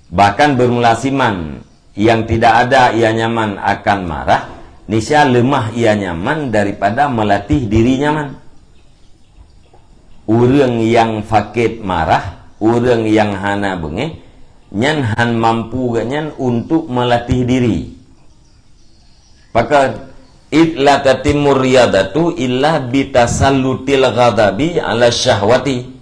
bahkan bermula siman yang tidak ada ia nyaman akan marah, niscaya lemah ia nyaman daripada melatih diri nyaman. Ureuëng nyang sakét marah, ureuëng nyang hana beungéh, nyan han mampu geuhnyan untuk melatih diri. Pakon, "Id la tatimmu riyadatu illa bitasallutil ghadabi ala syahwati."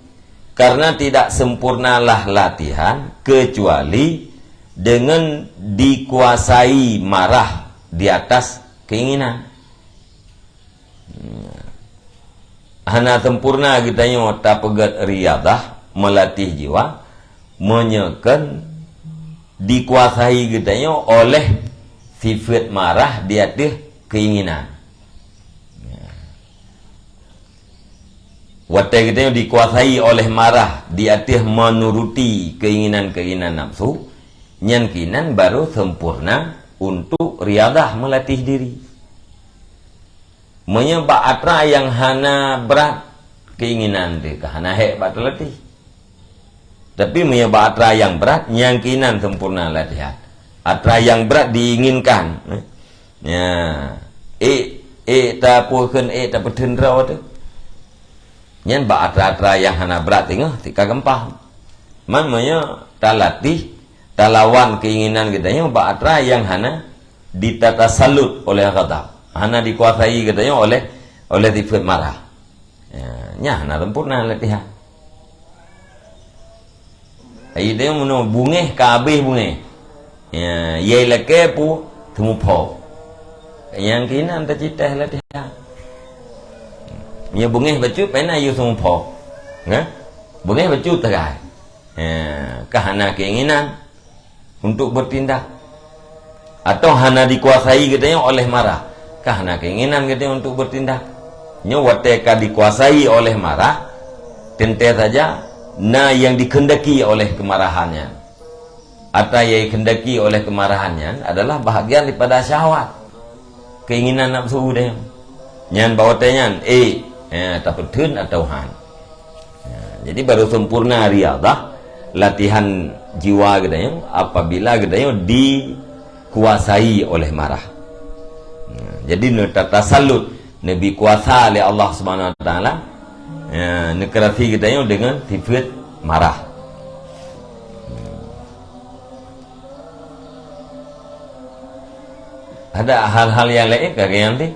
Karena tidak sempurnalah latihan kecuali dengan dikuasai marah di atas keinginan. Hana sempurna geutanyoe tapeugét riyadah, meulatih jiwa, meunyoe kon dikuasai geutanyoe oleh sifeuet marah di ateueh keinginan. Watée geutanyoe dikuasai oleh marah di ateueh menuruti keinginan-keinginan nafsu, nyan keunan baru sempurna untuk riyadah, meulatih diri. Meunyoe bak atra nyang hana brat keinginan teuh, ka hana hék bak teulatih. Tapi meunyoe bak atra nyang brat, nyang keunan sempurna latihan. Atra nyang brat diinginkan. Ya. Ék, ék tapeukheun, ék tapeutheun droe teuh. Nyan bak atra-atra nyang hana brat teungoh tika gampang. Man meunyoe talatih, talawan keinginan geutanyoe bak atra nyang hana ditatasalut oleh ghadab. Hana dikuasai geutanyoe oleh, oleh sifeuet marah. Ya, nyan hana sempurna latihan. Ai deuh meunoe bungéh ka habéh bungéh. Ya, yai lakée pu teumupho. Nyang keunan taciteh latihan. Nyoe bungéh bacut pena yue teumupho. Nah, bungéh bacut tagai. Ya, ka hana keinginan untuk bertindak. Atau hana dikuasai geutanyoe oleh marah. Ka hana keinginan geutanyoe untuk bertindak. Nyoe watée ka dikuasai oleh marah, teuntée saja na nyang dikeundaki oleh keumarahan nyan. Atra nyang dikeundaki oleh keumarahan nyan adalah bahagian daripada syahwat, keinginan nafsu geutanyoe. Nyan bak watée nyan, ék, eh, tapeutheun atau han. Ya, jadi baru sempurna riyadah, latihan jiwa geutanyoe, apabila geutanyoe dikuasai oleh marah. Ya, jadi neutatasalut, neubi kuasa lé Allah Subhanahu Wa Taala, ya, neukeurasi geutanyoe deungon sifeuet marah. Ada hal-hal nyang laén ka geuyanti.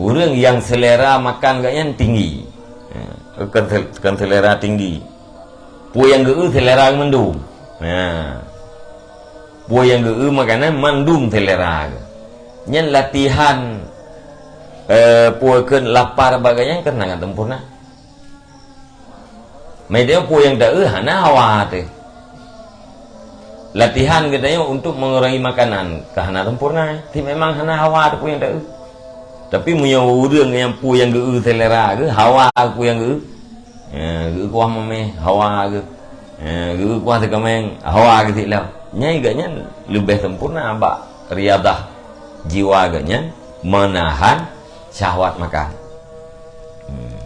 Ureuëng nyang selera makan geuh nyan tinggi. Ya, kon sel-, kon selera tinggi. Peue nyang geu-eu selera mandum. Ya. Peue nyang geu-eu makanan mandum selera geuh. Nyan latihan, eh, peue kheun lapar bagaih nyan keunan sempurna. Meunyoe peue nyang ta-eu hana hawa teuh. Latihan geutanyoe untuk mengurangi makanan ka hana sempurna, ti memang hana hawa teuh peue nyang ta-eu. Tapi meunyoe ureuëng nyang peue nyang geu-eu selera geuh, hawa peue nyang geu-eu, eh, geu-eu kuah meumeh, hawa geuh, eh, geu-eu kuah teukaméng, hawa geuh sit lom. Nyan geuh nyan leubeh sempurna bak riyadah jiwa geuh nyan menahan syahwat makan. Hmm.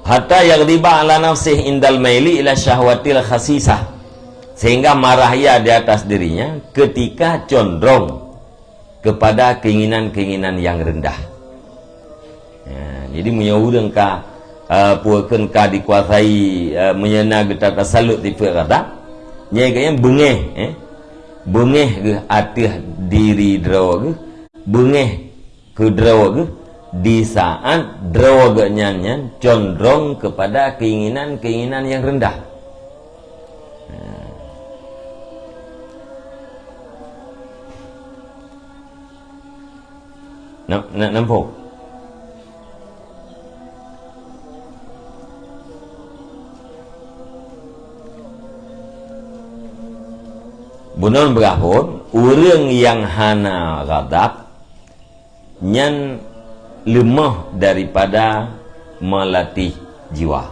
Hatta yaghdiba ala nafsih indal maili ila syahwatil khasisah, sehingga marah ia di atas dirinya ketika condong kepada keinginan-keinginan yang rendah. Ya, jadi meunyoe ureuëng ka, eh, peue kheun ka dikuasai, eh, meunyoe na geuta tasalut sifeuet ghadab, nyan geuh nyan beungéh, eh. Beungéh geuh ateueh diri droe geuh, beungéh keu droe geuh di saat droe geuh nyan nyan condong kepada keinginan-keinginan yang rendah. Na, na, nampak? Bunon beurah phon, ureuëng nyang hana ghadab, nyan leumoh daripada meulatih jiwa.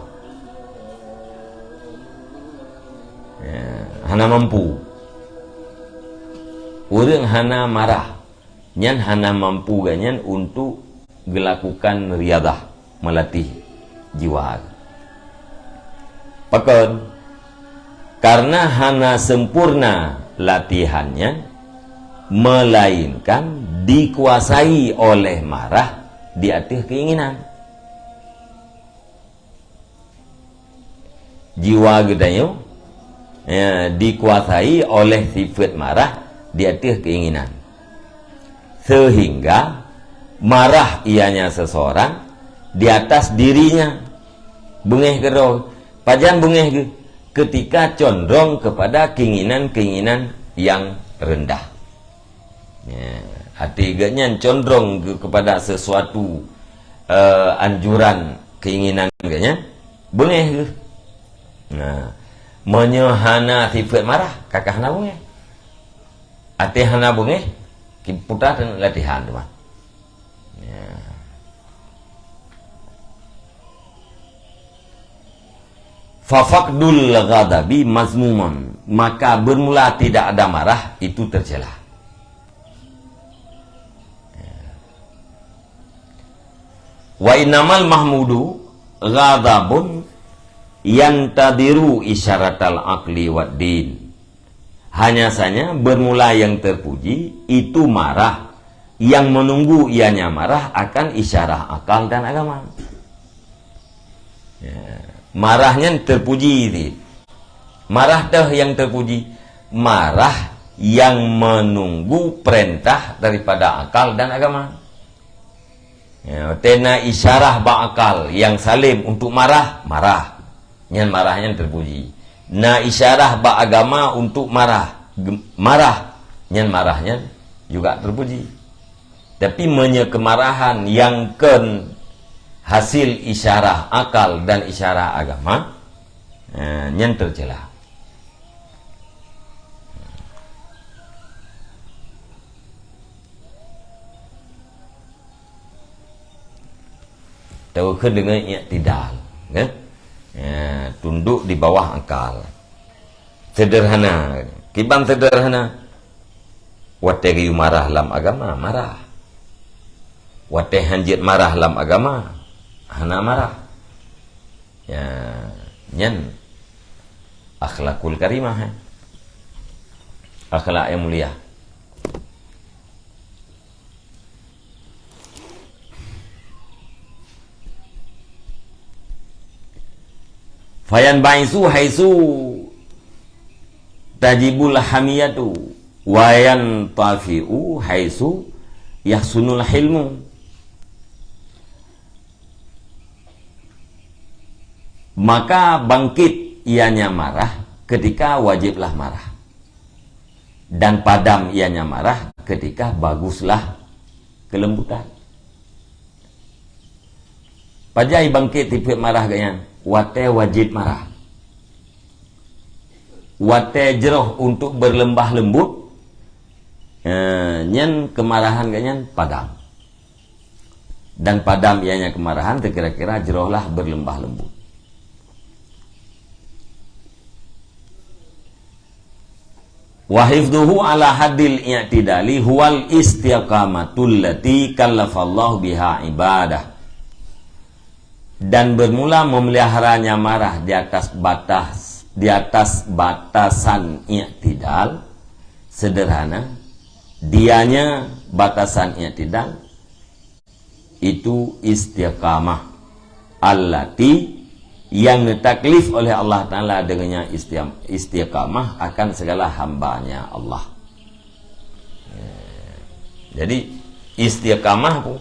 Ya, hana mampu. Ureuëng hana marah, nyan hana mampu geuh nyan untuk geulakukan riyadah, meulatih jiwa. Pakon? Karena hana sempurna latihan nyan, melainkan dikuasai oleh marah di ateueh keinginan. Jiwa geutanyoe ya, dikuasai oleh sifat marah di ateueh keinginan. Sehingga marah ianya seseorang di atas dirinya. Beungéh keudroe. Pajan beungéh geuh? Ketika condrong kepada keinginan-keinginan yang rendah. Ya, hati geuh nyan condrong ke-, kepada sesuatu, eh, anjuran keinginan geuh nyan, beungéh geuh. Nah, meunyoe hana sifat marah, ka ka hana beungéh. Até hana beungéh, ki-, putra teuh latihan teuma. Ya. Fafaqdul ghadabi mazmuman, maka bermula tidak ada marah itu tercela. Wa innamal mahmudu ghadabun yantadiru isyaratal aqli wad din. Hanya saja bermula yang terpuji itu marah, yang menunggu ianya marah akan isyarah akal dan agama. Ya. Marah nyan terpuji ti. Marah teuh yang terpuji. Marah yang menunggu perintah daripada akal dan agama. Ya, watée na isyarah bak akal yang salem untuk marah, marah. Nyan marah nyan terpuji. Na isyarah bak agama untuk marah, gem-, marah. Nyan marah nyan juga terpuji. Tapi meunyoe keumarahan nyang kon hasil isyarah akal dan isyarah agama, eh, nyan teucela. Teukeun deungon i'tidal, ya. Ya, tunduk di bawah akal. Sederhana. Kiban sederhana? Watée geuyue marah lam agama, marah. Watée hanjeuet marah lam agama, hana marah. Ya, nyan akhlakul karimah, eh. Akhlak yang mulia. Fayanba'isu haitsu tajibul hamiyatu, wa yantafi'u haitsu yahsunul hilmu. Maka bangkit ianya marah ketika wajiblah marah. Dan padam ianya marah ketika baguslah kelembutan. Pajan bangkit sifat marah geuh nyan? Watée wajéb marah. Watée jroh untuk berlembah lembut, eh, nyan keumarahan geuh nyan padam. Dan padam ianya keumarahan, teukira-kira jrohlah berlembah lembut. Wa hifdhuhu ala haddil i'tidali huwal istiqamatul lati kallafallahu biha ibadah. Dan bermula memeliharanya marah di atas batas, di atas batasan i'tidal, sederhana, dianya batasan i'tidal, itu istiqamah. Allati, yang ditaklif oleh Allah Ta'ala dengannya istiam-, istiqamah akan segala hamba-Nya Allah. Jadi, istiqamah pun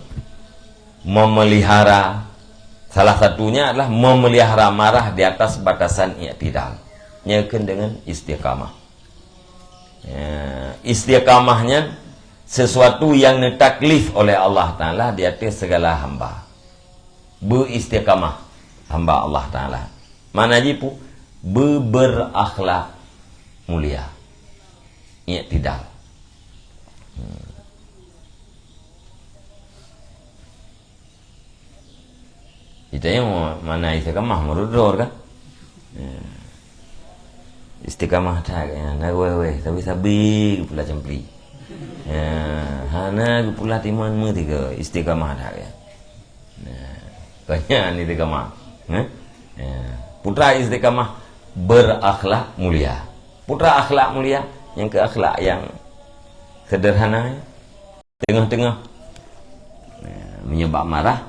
memelihara, salah satunya adalah memelihara marah di atas batasan i'tidal. Nyan keuh dengan istiqamah. Ya, istiqamah nyan sesuatu yang ditaklif oleh Allah Ta'ala di ateueh segala hamba. Beuistiqamah hamba Allah Ta'ala. Makna jih pu-, beu-, berakhlak mulia. I'tidal. Hmm. Itanyong mana istiqamah meurudor kan? Ya. Istiqamah that, ya, na wéh-wéh, sabe-sabe geupula cempli. Ya, hana geupula timan meutige, istiqamah that, ya. Nah, banyak ni istiqamah. Hah? Ya. Putra istiqamah berakhlak mulia. Putra akhlak mulia, nyang keu akhlak nyang sederhana, ya. Teungoh-teungoh. Ya, meunyoe bak marah,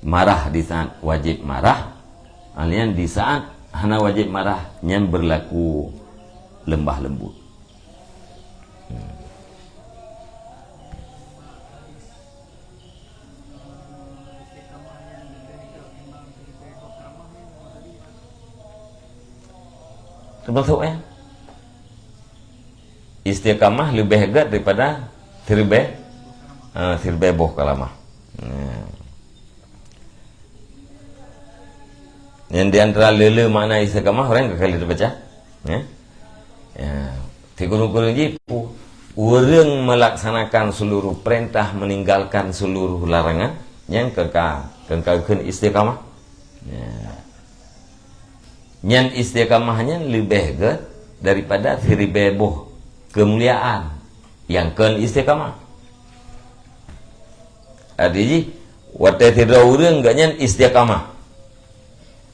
marah di saat wajéb marah, alian di saat hana wajéb marah, nyan berlaku lembah lembut. Hmm. Teumasuk, ya. Istiqamah leubeh gét daripada siribée, ah, siribée boh karamah. Nah. Nyang di antara le-le makna istiqamah, ureuëng ka kali teubaca. Ya. Ya. Sikureueng-kureueng jih pu-, ureuëng melaksanakan seluruh perintah, meninggalkan seluruh larangan, nyang keuka, keuka kheun istiqamah. Ya. Nyan istiqamah nyan leubeh gét daripada siribée boh keumuliaan nyang kheun istiqamah. Arti jih, watée sidroe ureuëng geuh nyan istiqamah.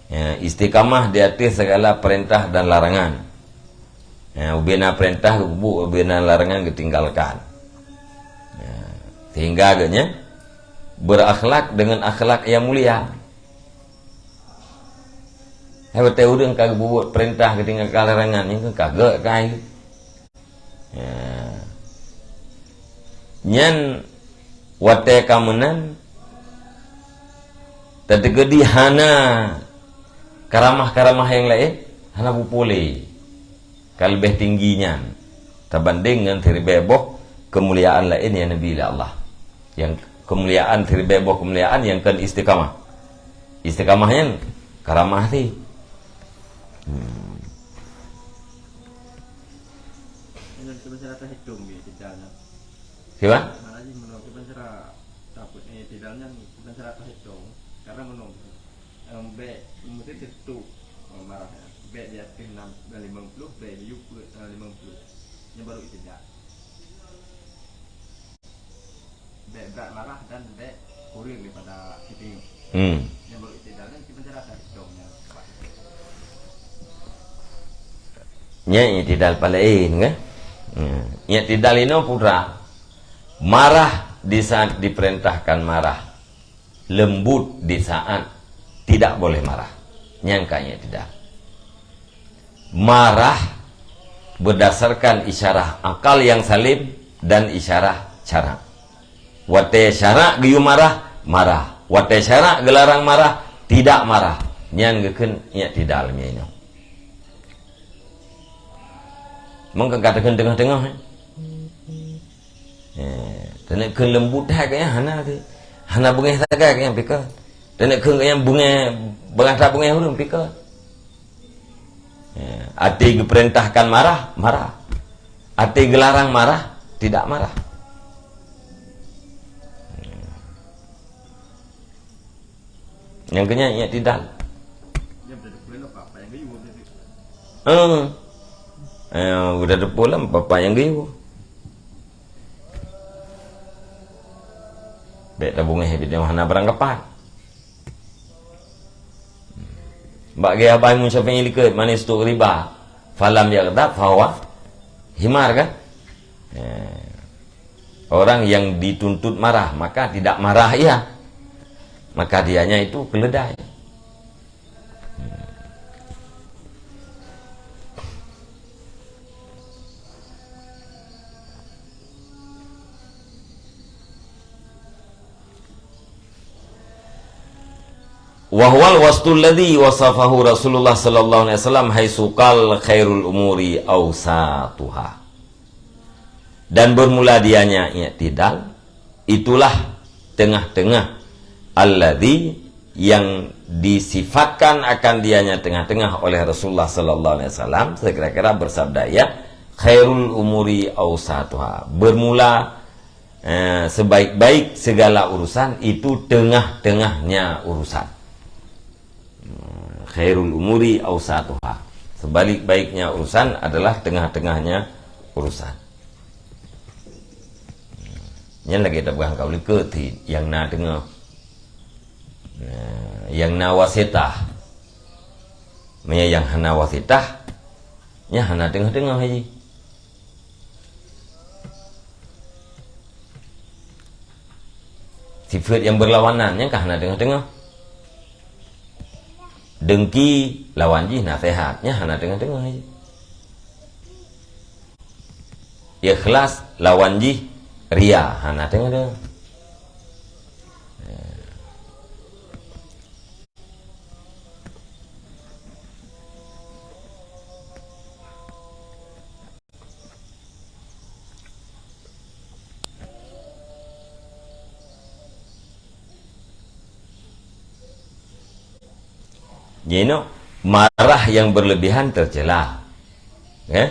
Ya, istiqamah di ateueh segala perintah dan larangan. Ya, ubena perintah geupeubuet, ubena larangan geutinggalkan. Ya, sehingga geuh nyan berakhlak dengan akhlak yang mulia. Hai watée ureuëng ka geubuet peurintah geutinggai larangan, nyan ka gét kai. Ya. Nyan watée ka meunan, teuteugedi hana karamah-karamah nyang laén, hana beupuléh. Ka leubeh tinggi nyan tabandeng ngon siribée boh keumuliaan laén nyang neubi lé Allah. Nyang keumuliaan, siribée boh keumuliaan nyang kheun istiqamah. Istiqamah nyan karamah sih. Hmm. Ini kita bicara terhitung ni, tidak ada. Siapa? Mana sih menurut kita bicara takut ni, tidak ada, kita bicara terhitung. Karena menurut Em, bék, meusti teutuek, eh, marah, ya. Bék di ateueh enam, limong ploh, bék di yup, eh, limong ploh. Nyan baru i'tidal. Bék brat marah dan bék kureueng daripada sitingoh. Hmm. Nyan baru i'tidal, dan kita cara akan hitung nyan. Nyan i'tidal paléng, kan? Hmm. I'tidal inoe putra. Marah di saat diperintahkan marah. Lembut di saat tidak boleh marah. Nyang ka i'tidal. Marah berdasarkan isyarah akal yang salim dan isyarah syarak. Watée syarak geuyue marah, marah. Watée syarak geularang marah, tidak marah. Nyan geukheun i'tidal meunyoe. Mungken ka teukheun teungoh-teungoh, eh. Eh, taneuk kheun leumbut that keu nyan hana teuh. Hana beungéh sagai keu nyan pih kon. Taneuk kheun keu nyan beungéh, beurasa beungéh ureuëng pih kon. Eh, até geupeurintahkan marah, marah. Até geularang marah, tidak marah. Nyang keu nyan i'tidal. Eh. Eh, udah teupeue lam bapak nyang geuyue. Bék tabeungéh bidéh hana beurangkapat. Bak gaya Imam Syafi'i likot, "Man istughriba falam yaghdab fahuwa himar," kan? Eh. Orang yang dituntut marah, maka tidak marah ia. Maka dianya itu keledai. Wa huwal wastul ladzi wasafahu Rasulullah sallallahu alaihi wasallam haitsu qal khairul umuri awsatuha. Dan bermula dianya i'tidal, itulah tengah-tengah, alladzi, yang disifatkan akan dianya tengah-tengah oleh Rasulullah sallallahu alaihi wasallam, sekira-kira bersabda ia, "Khairul umuri awsatuha." Bermula, eh, sebaik-baik segala urusan itu tengah-tengahnya urusan. Khairul umuri awsatuha. Sebaik-baiknya urusan adalah tengah-tengahnya urusan. Nyan lagée tapeugah keu likot, nyang na teungoh. Nah, nyang na wasitah. Meunyoe nyang hana wasitah, nyan hana teungoh-teungoh jih. Sifeuet nyang beurlawanan, nyan ka hana teungoh-teungoh. Dengki lawan jih naseuhat, nyan hana teungoh-teungoh jih. Ikhlas lawan jih ria. Hana teuh ada. Jinoe marah yang berlebihan tercela. Ya?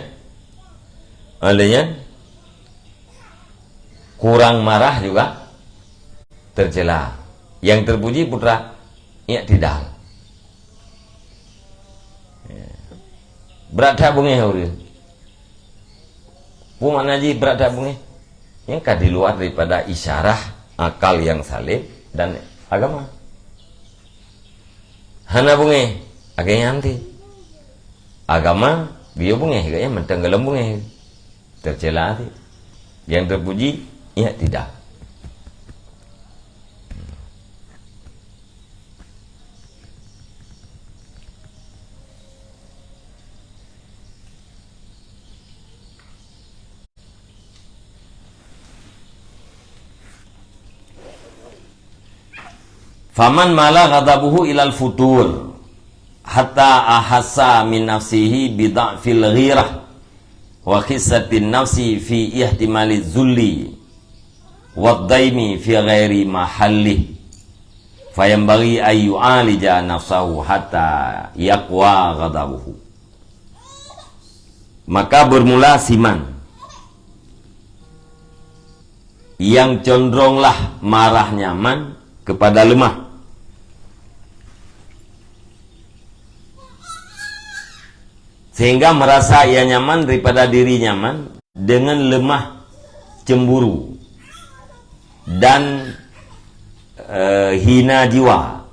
Oleh nyan, kurang marah juga tercela. Yang terpuji putra i'tidal. Ya. Brat that beungéh ureuëng. Peue makna jih brat that beungéh? Nyang ka di luar daripada isyarah akal yang salim dan agama. Hana beungéh, agama nyan ti. Agama geuyue beungéh, geuh nyan mantong golom beungéh. Tercela ti. Yang terpuji, i'tidal. Faman mala ghadabuhu ilal futur, hatta ahassa min nafsihi bi dha'fil ghirah, wa khissatin nafsi fi ihtimali zulli, wa dhaimi fi ghairi mahallih, fayanbaghi an yu'alija nafsahu hatta yaqwa ghadabuhu. Maka bermula siman yang condronglah marahnya man kepada lemah, sehingga merasa ia nyaman daripada diri nyaman dengan lemah cemburu dan, eh, hina jiwa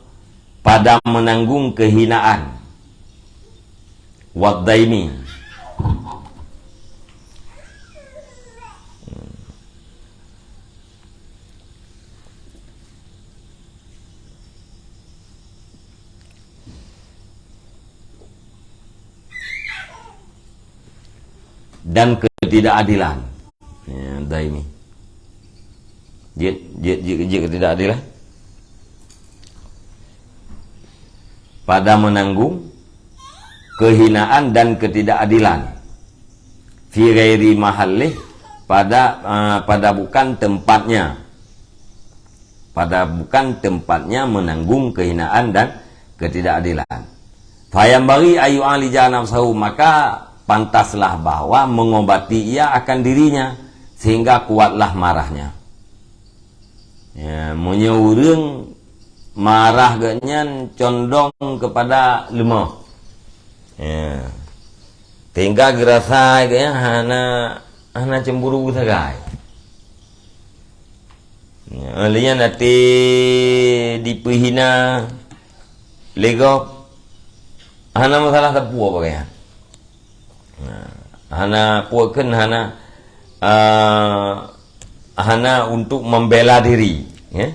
pada menanggung kehinaan. Waddaimi. Dan ketidakadilan. Ya, daimi. Jeuet, jeuet, jeuet, jeuet ketidakadilan. Pada menanggung kehinaan dan ketidakadilan. Fi ghairi mahallih, pada, eh, pada bukan tempatnya. Pada bukan tempatnya menanggung kehinaan dan ketidakadilan. Fayanbaghi an yu'alija nafsahu, maka pantaslah bahwa mengobati ia akan dirinya, sehingga kuatlah marahnya. Ya, meunyoe ureuëng marah geuhnyan condong kepada lemah. Ya. Sehingga geurasa geuhnyan hana, hana cemburu sagai. Ya, lé nyan até dipeuhina lé gob, hana masalah sapeue bak geuhnyan. Nah, hana peue kheun, hana, eh, hana untuk membela diri, ya.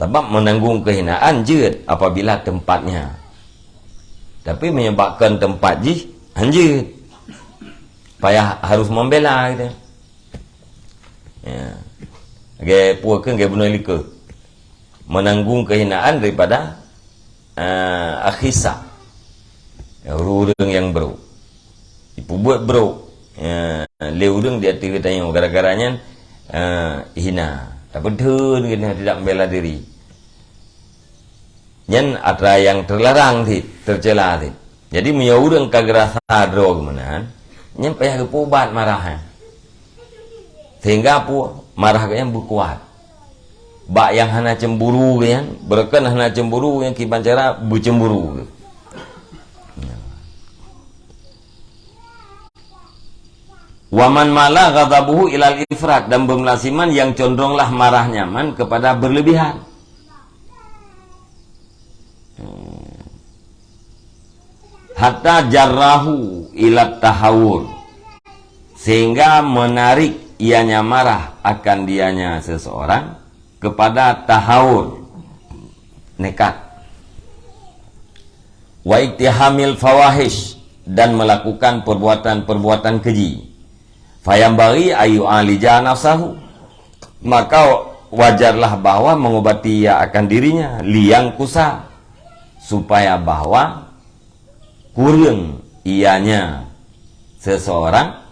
Sabab menanggung kehinaan jeuet apabila tempatnya. Tapi menyebabkan tempat jih, han jeuet. Payah harus membela gitu. Ya. Lagèe peue kheun, lagèe bunoe likot. Menanggung kehinaan daripada, eh, akhisa. Ya, ureuëng nyang brok. Ipeubuet brok. Ya, lé ureuëng di ateueh geutanyoe gara-gara nyan, eh, hina. Tapeutheun geutanyoe tidak membela diri. Nyan atra nyang terlarang cit, tercela cit. Jadi, meunyoe ureuëng ka geurasa droe geuh meunan, nyan payah geupeuubat marah nyan. Sehingga peue? Marah geuhnyan beukuat. Bak nyang hana cemburu geuhnyan, beureukan hana cemburu geuhnyan kiban cara beucemburu geuh. Wa man mala ghadabuhu ilal ifrat, dan bermula siman yang condronglah marahnya man kepada berlebihan. Hatta jarrahu ila tahawur, sehingga menarik ianya marah akan dianya seseorang kepada tahawur, nekat. Wa iktihamil fawahish, dan melakukan perbuatan-perbuatan keji. Fayambaghi ayu alija nafsahu. Maka wajarlah bahwa mengobati ia akan dirinya, liang kusa, supaya bahwa kurang ianya seseorang,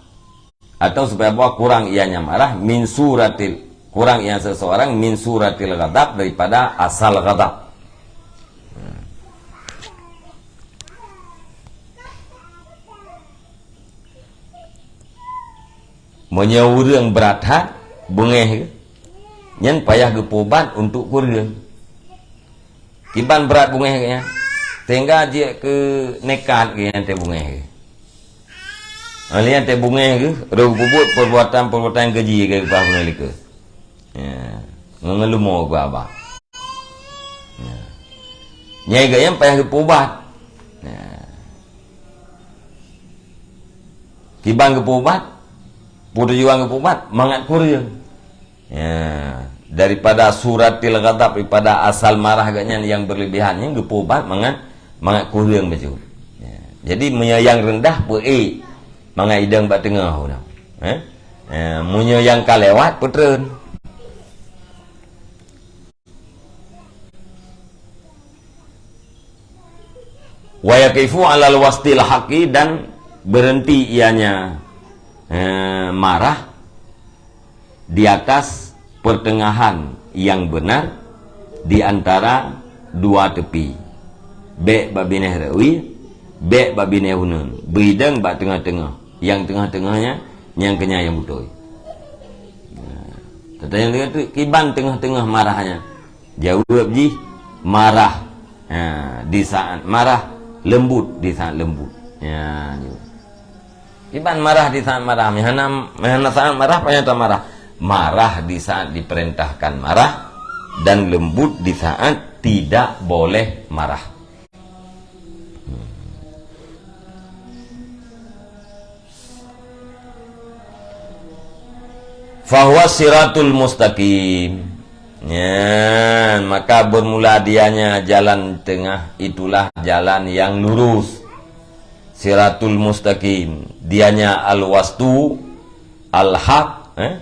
atau supaya bahwa kurang ianya marah, min suratil, kurang ianya seseorang, min suratil ghadab, daripada asal ghadab. Meunyoe ureuëng brat that beungéh geuh, nyan payah geupeuubat untuk kureueng. Kiban brat beungéh geuh nyan, sehingga jeuet keu nekat geuh nyan teuh beungéh geuh. Ahli nyan teuh beungéh geuh, rôh geupeubuet perbuatan-perbuatan keji geuh bah beungéh likot. Ya, ngon leumo geuh abah. Ya. Nyai geuh nyan payah geupeuubat. Ya. Kiban geupeuubat, peue tujuan geupeuubat, mangat kureueng. Ya, daripada suratil ghadab, daripada asal marah geuh nyan nyang berlebihan nyan geupeuubat mangat, mangat kureueng bacut. Ya. Jadi meunyoe nyang reundah peuék mangat idong bak teungoh udah. Eh? Ya, meunyoe nyang ka lewat peutreun. Wa yaqifu alal wastil haqi, dan berhenti ianya, eh, marah di atas pertengahan yang benar di antara dua tepi. Bék bak binéh rot wie, bék bak binéh uneuen. Beuidong bak teungoh-teungoh. Nyang teungoh-teungoh nyan, nyang keuh nyan nyang beutôi. Nah, teuntang nyang teungoh tu, kiban teungoh-teungoh marah nyan. Jaweueb jih, marah. Ha, di saat marah, lembut di saat lembut. Ya, nyoe. Kiban marah di saat marah. Meuhana, meuhana saat marah, panyata marah. Marah di saat diperintahkan marah, dan lembut di saat tidak boleh marah. Fahuwa siratul mustaqim. Nyan, maka bermula dianya jalan tengah, itulah jalan yang lurus. Siratul mustaqim. Dianya al-wastu, al-haq, eh?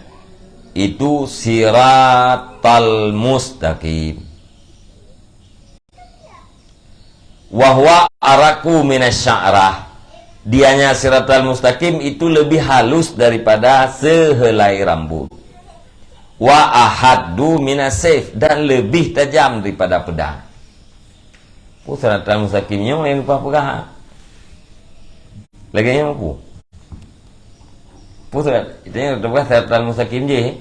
Itu siratal mustaqim. Wa huwa araku minasy sya'rah. Dianya siratal mustaqim itu lebih halus daripada sehelai rambut. Wa ahaddu minas saif, dan lebih tajam daripada pedang. Peue siratal mustaqim nyoe nyang leupah peugah? Lagée nyoe peue? Peue sirat? Itu nyang teupeugah siratal mustaqim jih.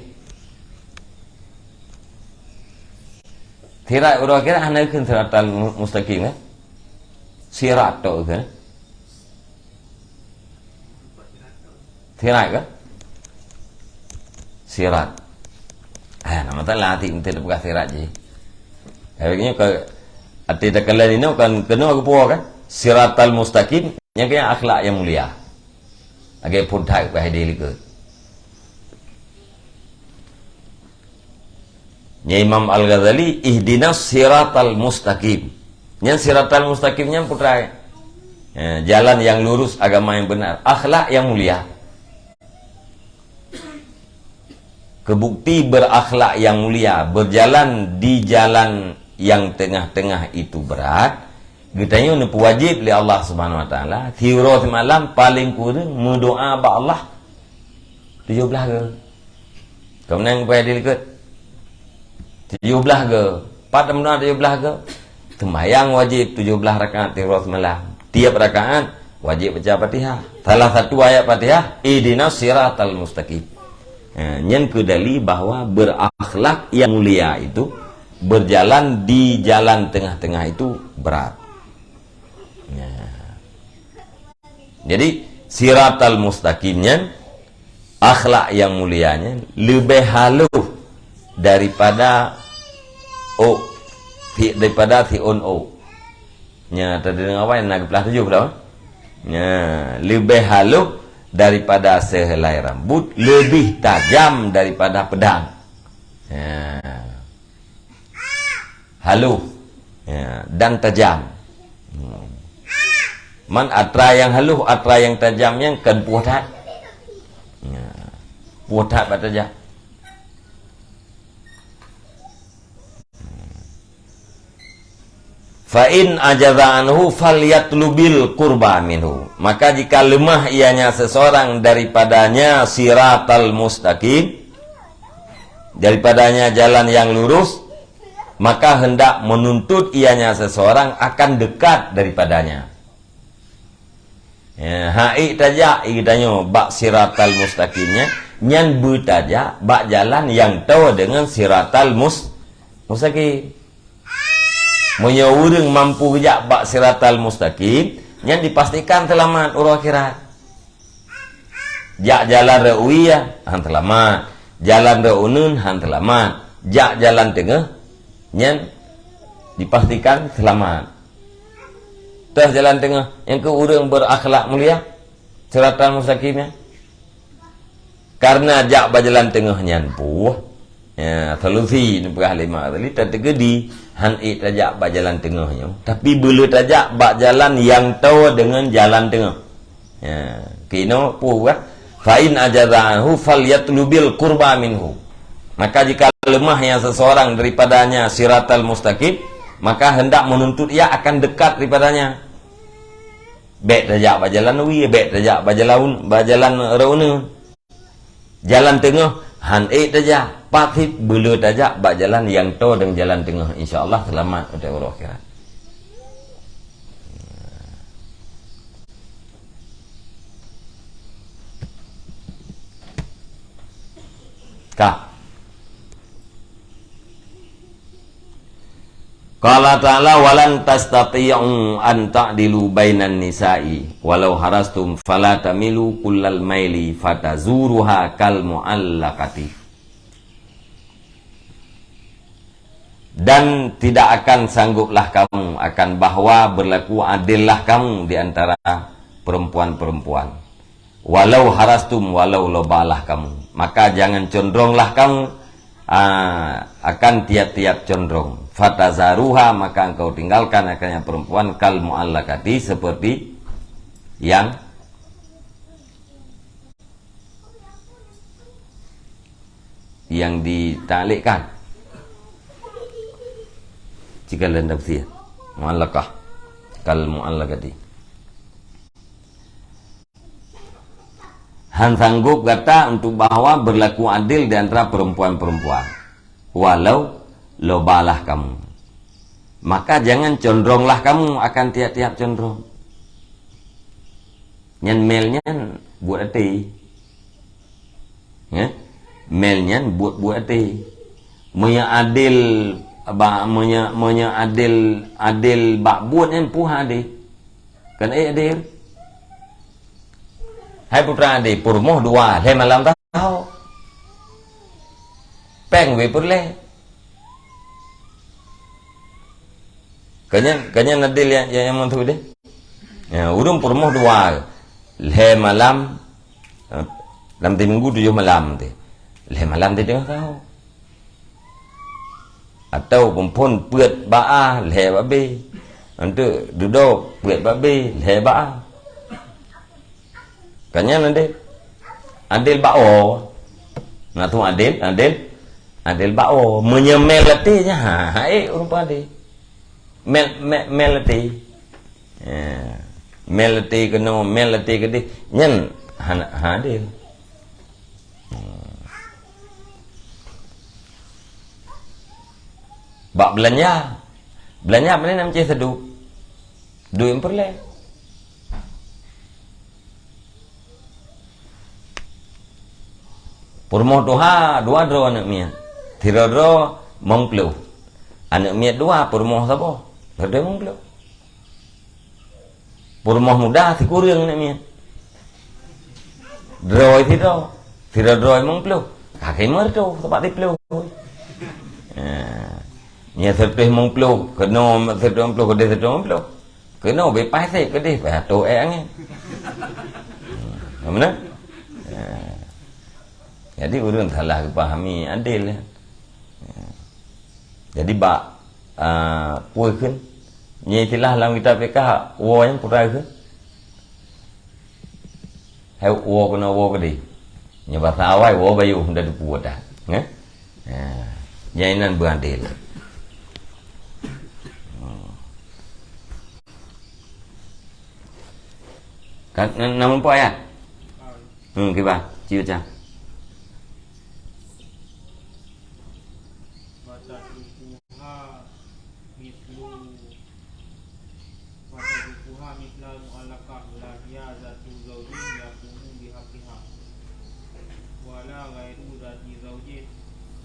Sirat uroe akhirat hana kheun siratal mu-, mustaqim, kan? Sirat tok kheun. Sirat, kan? Sirat. Ah, nama tak lah hati minta teupeugah sirat jih. Tapi nyoe ka, hati takala nyoe kan keunoe geupeue, kan? Siratal mustaqim, nyang keuh akhlak nyang mulia. Lagée phon that bak hadih likot. Nyan Imam Al-Ghazali, "Ihdinas siratal mustaqim." Nyan siratal mustaqim nyan peue treuk. Eh, jalan yang lurus, agama yang benar, akhlak yang mulia. Keubukti berakhlak yang mulia, berjalan di jalan yang tengah-tengah itu berat, geutanyoe neupeuwajéb lé Allah Subhanahu wa Taala, siuroe simalam paleng kureueng meudoá bak Allah tujoh blaih goe. Keumudian geupeugah di likot tujoh blaih goe. Pat meudoá tujoh blaih goe? Seumayang wajéb tujoh blaih rakaat tiep uroe seumalam. Tiep rakaat wajéb baca Fatihah. Salah satu ayat Fatihah, "Ihdinas siratal mustaqim." Ha, nyan keuh dalil bahwa berakhlak yang mulia itu, berjalan di jalan tengah-tengah itu berat. Ya. Jadi, siratal mustaqim nyan, akhlak yang mulia nyan, leubeh halôh daripada ôk, si-, daripada siôn ôk. Nya, teudeungoe awai na geuplah tujoh dah. Nya, leubeh halôh daripada seuhelai rambut, leubeh tajam daripada pedang. Nya. Halôh, ya, dan tajam. Hmm. Man atra nyang halôh, atra nyang tajam nyan kan puih that. Ya. Puih that bak tajak. Fa in ajaza anhu falyatlubil qurba minhu. Maka jika lemah ianya seseorang daripadanya siratal mustaqim, daripadanya jalan yang lurus, maka hendak menuntut ianya seseorang akan dekat daripadanya. Ya, han ék tajak geutanyoe bak siratal mustaqim nyan, nyan beutajak bak jalan nyang toe deungon siratal mus-, mustaqim. Meunyoe ureuëng mampu geujak bak siratal mustaqim, nyan dipastikan seulamat uroe akhirat. Jak jalan rot wie, han seulamat. Jalan rot uneuen, han seulamat. Jak jalan teungoh, nyan dipastikan seulamat. Teuh jalan teungoh, nyang keu ureuëng berakhlak mulia, siratal mustaqim nyan. Karena jak bak jalan teungoh nyan puih. Ya, solusi neupeugah lé mak tadi, tateukeudi han ék tajak bak jalan teungoh nyoe, tapi beuleu tajak bak jalan nyang toe deungon jalan teungoh. Ya, keunoe puih kan? Fa in ajaza anhu falyatlubil qurba minhu. Maka jika lemah ya seseorang daripadanya siratal mustaqim, maka hendak menuntut ia akan dekat daripadanya. Bék tajak bak jalan wie, bék tajak bak jalan, bak jalan rot uneuen. Jalan teungoh han ék tajak, patit beuleu tajak bak jalan nyang toe deungon jalan teungoh, insya Allah seulamat utai uroe akhirat. Ka. Qala ta'ala, "Walan tastati'u an ta'dilu bainan nisa'i walau harastum, fala tamilu kullal maili fatazaruha kal mu'allaqati." Dan tidak akan sangguplah kamu akan bahwa berlaku adillah kamu di antara perempuan-perempuan. Walau harastum, walau lobalah kamu, maka jangan condronglah kamu, ah, akan tiap-tiap condrong. Fatazaruha, maka engkau tinggalkan akan yang perempuan, kal mu'allaqati, seperti yang yang ditaklikkan. Jika dalam tafsir, mu'allaqah, kal mu'allaqati. Han sanggup gata untuk bahwa berlaku adil di antara perempuan-perempuan, walau lobalah kamu. Maka jangan condronglah kamu akan tiap-tiap condrong. Nyan mel nyan buet até. Ya? Mel nyan buet-buet até. Meunyoe adil, ba, meunyoe, meunyoe adil, adil bak buet nyan peue adé. Kan, eh, adil. Hai putra adé, peurumoh dua, lhée malam taho. Péng wée peureulée. Keu nyan, keu nyan adil nyang, nyang, nyang mantong deh. Ya, ureuëng peurumoh dua. Lhée malam, eh, lam timinggu tujoh malam teuh. Lhée malam teuh teungoh taho. Atau peuphon peuet bak a, lhée bak B. Anteuk dudoe peuet bak B, lhée bak a. Ka nyan adil. Adil bak o. Na tu adil, adil. Adil bak o. Meunyoe mel até nyan, ha, hai ureuëng peuadil. Mel, mel, mel até. Ya. Mel até keunoe, mel até keudeh. Nyan hana, hana adil. Bak beulanja. Beulanja pane na meucéh seuduek. Duek nyang peureulée. Peurumoh tuha dua droe aneuëk miet. Sidroe-droe limong ploh. Aneuëk miet dua peurumoh saboh. Droe limong ploh. Peurumoh muda sikureueng aneuëk miet. Droe sidroe. Sidroe-droe limong ploh. Ka lhée reutôh, sabab siploh. Ya. Nyan seureutôh limong ploh, keunoe seureutôh limong ploh, keudeh seureutôh limong ploh. Keunoe beupaih sép keudeh, beupaih atôh ék angén. Hmm, na meunan? Ya. Jadi, ureuëng salah geupahami adil, ya. Ya. Jadi, bak, ah, peue kheun? Nyan istilah lam kitab fikah, woe nyang putra kheun? Hai woe keunoe woe keudeh. Nyoe basa awai woe bayoh dan teupeu dah. Nggak? Ha. Nyang inan beuadil. Kan, na, na muphom ayat? Hmm, kiban. Cium cang. Fatadrukuha mislu, fatadrukuha mislal mu'allaqah, la hiya zatu zaujin yaqumu bihaqqiha, wala ghairu zati zaujin,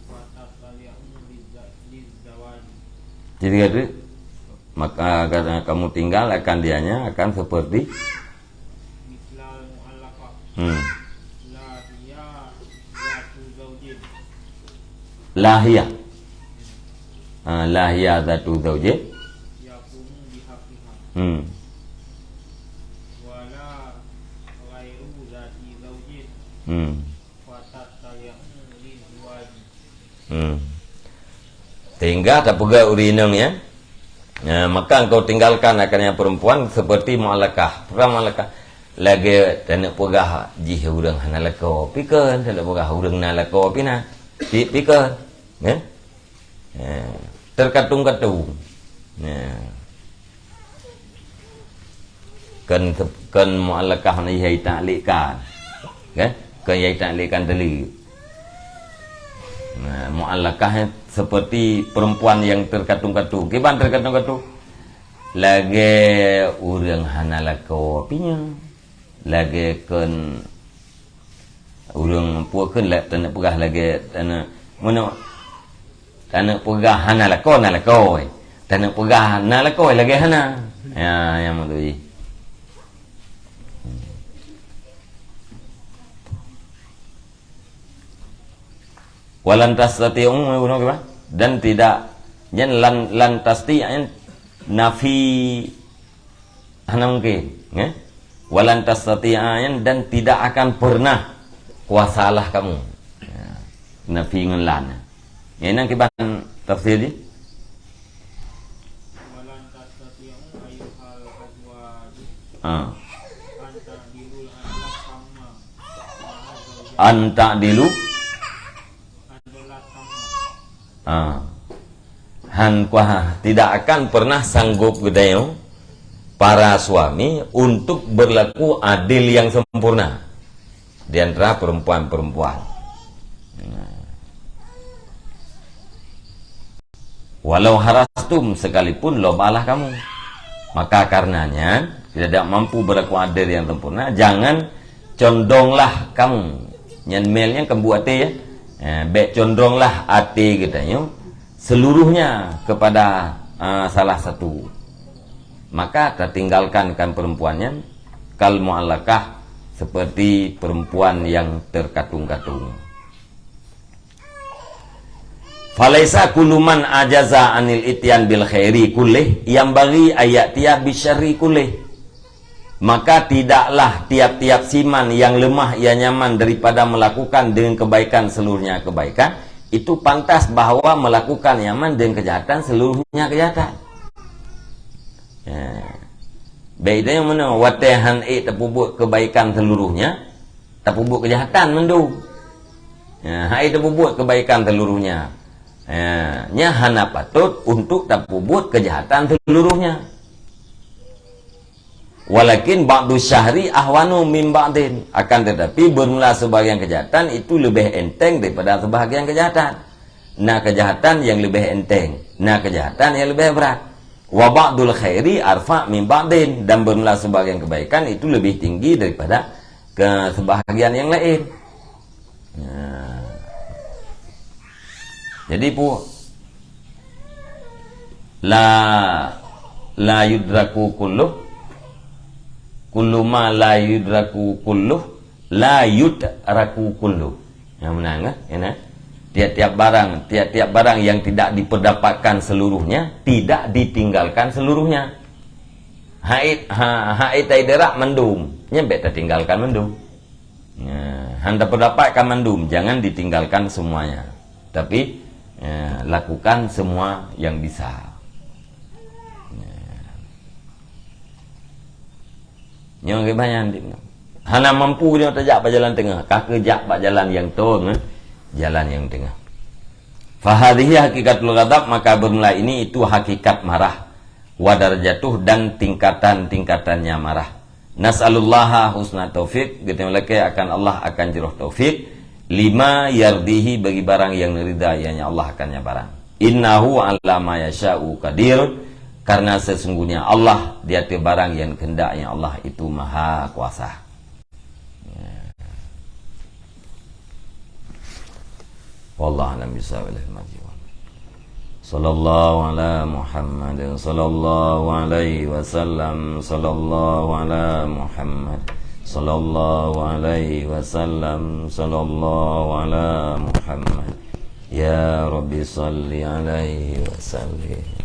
fatatali'u lizza-, lizzawaji. Jadi kata, maka kata kamu tinggal akan dianya akan seperti Mislal mu'allaqah. Hmm. La hiya zatu zaujin. La hiya. Ah, la hiya zatu zaujin. Yaqumu bihaqqiha. Hmm. Wala ghairu zati zaujin. Hmm. Fatatali'u lizzawaji. Hmm. Sehingga tapeugah ureueng inong nyan, "Nah, maka engkau tinggalkan akan yang perempuan seperti mu'allaqah." Peue mu'allaqah? Lagèe taneuk peugah jih ureueng hana lakoe, pi kheun, taneuk peugah ureueng na lakoe, pi na. Pi, pi kheun. Ya? Ya. Terkatung-katung. Ya. Kheun, kheun mu'allaqah na yai ta'liqkan. Kan? Kheun yai ta'liqkan teuh. Nah, mu'allaqah seperti perempuan yang terkatung-katung. Kiban terkatung-katung? Lagèe ureueng hana lakoe pi nyan. Lagèe kheun ureueng peue kheun la-, taneuk peugah lagèe taneuk, meunoe, taneuk peugah hana lakoe, na lakoe. Taneuk peugah na lakoe lagèe hana. Ya, nyang meutui. Walan tastati'u, dan tidak, nyan lan, lan tastati'a, nafi hana mungkin, ya. Walan tastati'a, dan tidak akan pernah kuasalah kamu. Ya. Nafi ngon lan. Nyan kiban tafsir jih. Walan tastati'u ayyuhal azwaju Ah. an ta'dilu adlah kamma ma'a zaujati. An ta'dilu. Adlah kamma. Ah. Han kuah, tidak akan pernah sanggup geutanyoe para suami untuk berlaku adil yang sempurna di antara perempuan-perempuan. Nah. Walau harastum, sekalipun lobalah kamu. Maka karenanya, tidak mampu berlaku adil yang sempurna, jangan condonglah kamu. Nyan mel nyan kan buet até, ya. Eh, bèk condonglah até geutanyoe seluruhnya kepada, ah, salah satu. Maka tatinggalkan kan perempuan nyan kal mu'allaqah, seperti perempuan yang terkatung-katung. Falaisa kullu man ajaza anil ityan bil khairi kullih yanbaghi an ya'tiya bisyarri kullih. Maka tidaklah tiap-tiap siman yang lemah ia nyaman daripada melakukan dengan kebaikan seluruhnya kebaikan, itu pantas bahwa melakukan nyaman dengan kejahatan seluruhnya kejahatan. Ya. Bèk tanyoe meunoe, watèe han ék tapeubuet kebaikan seluruhnya, tapeubuet kejahatan mandum. Ya, han ék tapeubuet kebaikan seluruhnya. Ya, nyan hana patôt untuk tapeubuet kejahatan seluruhnya. Walakin ba'du syahri ahwanu min ba'din. Akan tetapi, bermula sebahagian kejahatan itu lebih enteng daripada sebahagian kejahatan. Na kejahatan yang lebih enteng, na kejahatan yang lebih berat. Wa ba'dul khairi arfa min ba'din, dan bermula sebahagian kebaikan itu lebih tinggi daripada ke sebahagian yang lain. Nah. Jadi pu-, la, la yudraku kulluh, kullu ma la yudraku kulluh, la yudraku kulluh. Nyang meunan kan? Ya, nah. Tiap-tiap barang, tiap-tiap barang yang tidak diperdapatkan seluruhnya, tidak ditinggalkan seluruhnya. Haid, ha, haid tai derak mandum, nyan bèk tatinggalkan mandum. Nah, han taperdapatkan mandum, jangan ditinggalkan semuanya. Tapi, ya, lakukan semua yang bisa. Ya. Nyoe geubayan di Hana mampu nyoe tajak bak jalan teungoh, ka keu jak bak jalan nyang tong, eh, jalan nyang teungoh. Fahadhihi hakikatul ghadab, maka bermula ini itu hakikat marah. Wa darajatuh, dan tingkatan-tingkatannya marah. Nas'alullaha husna taufik, geutanyoe lakée akan Allah akan jroh taufik, lima yardihi, bagi barang nyang ridha, ianya Allah akan nyan barang. Innahu ala ma yasha'u qadir, karena sesungguhnya Allah di ateueh barang nyang kehendak, nya Allah itu maha kuasa. Wallahu a'lam bishawab. Sallallahu ala Muhammad, sallallahu alaihi wasallam, sallallahu ala Muhammad, sallallahu alaihi wasallam, sallallahu ala Muhammad. Ya Rabbi salli alaihi wasallim.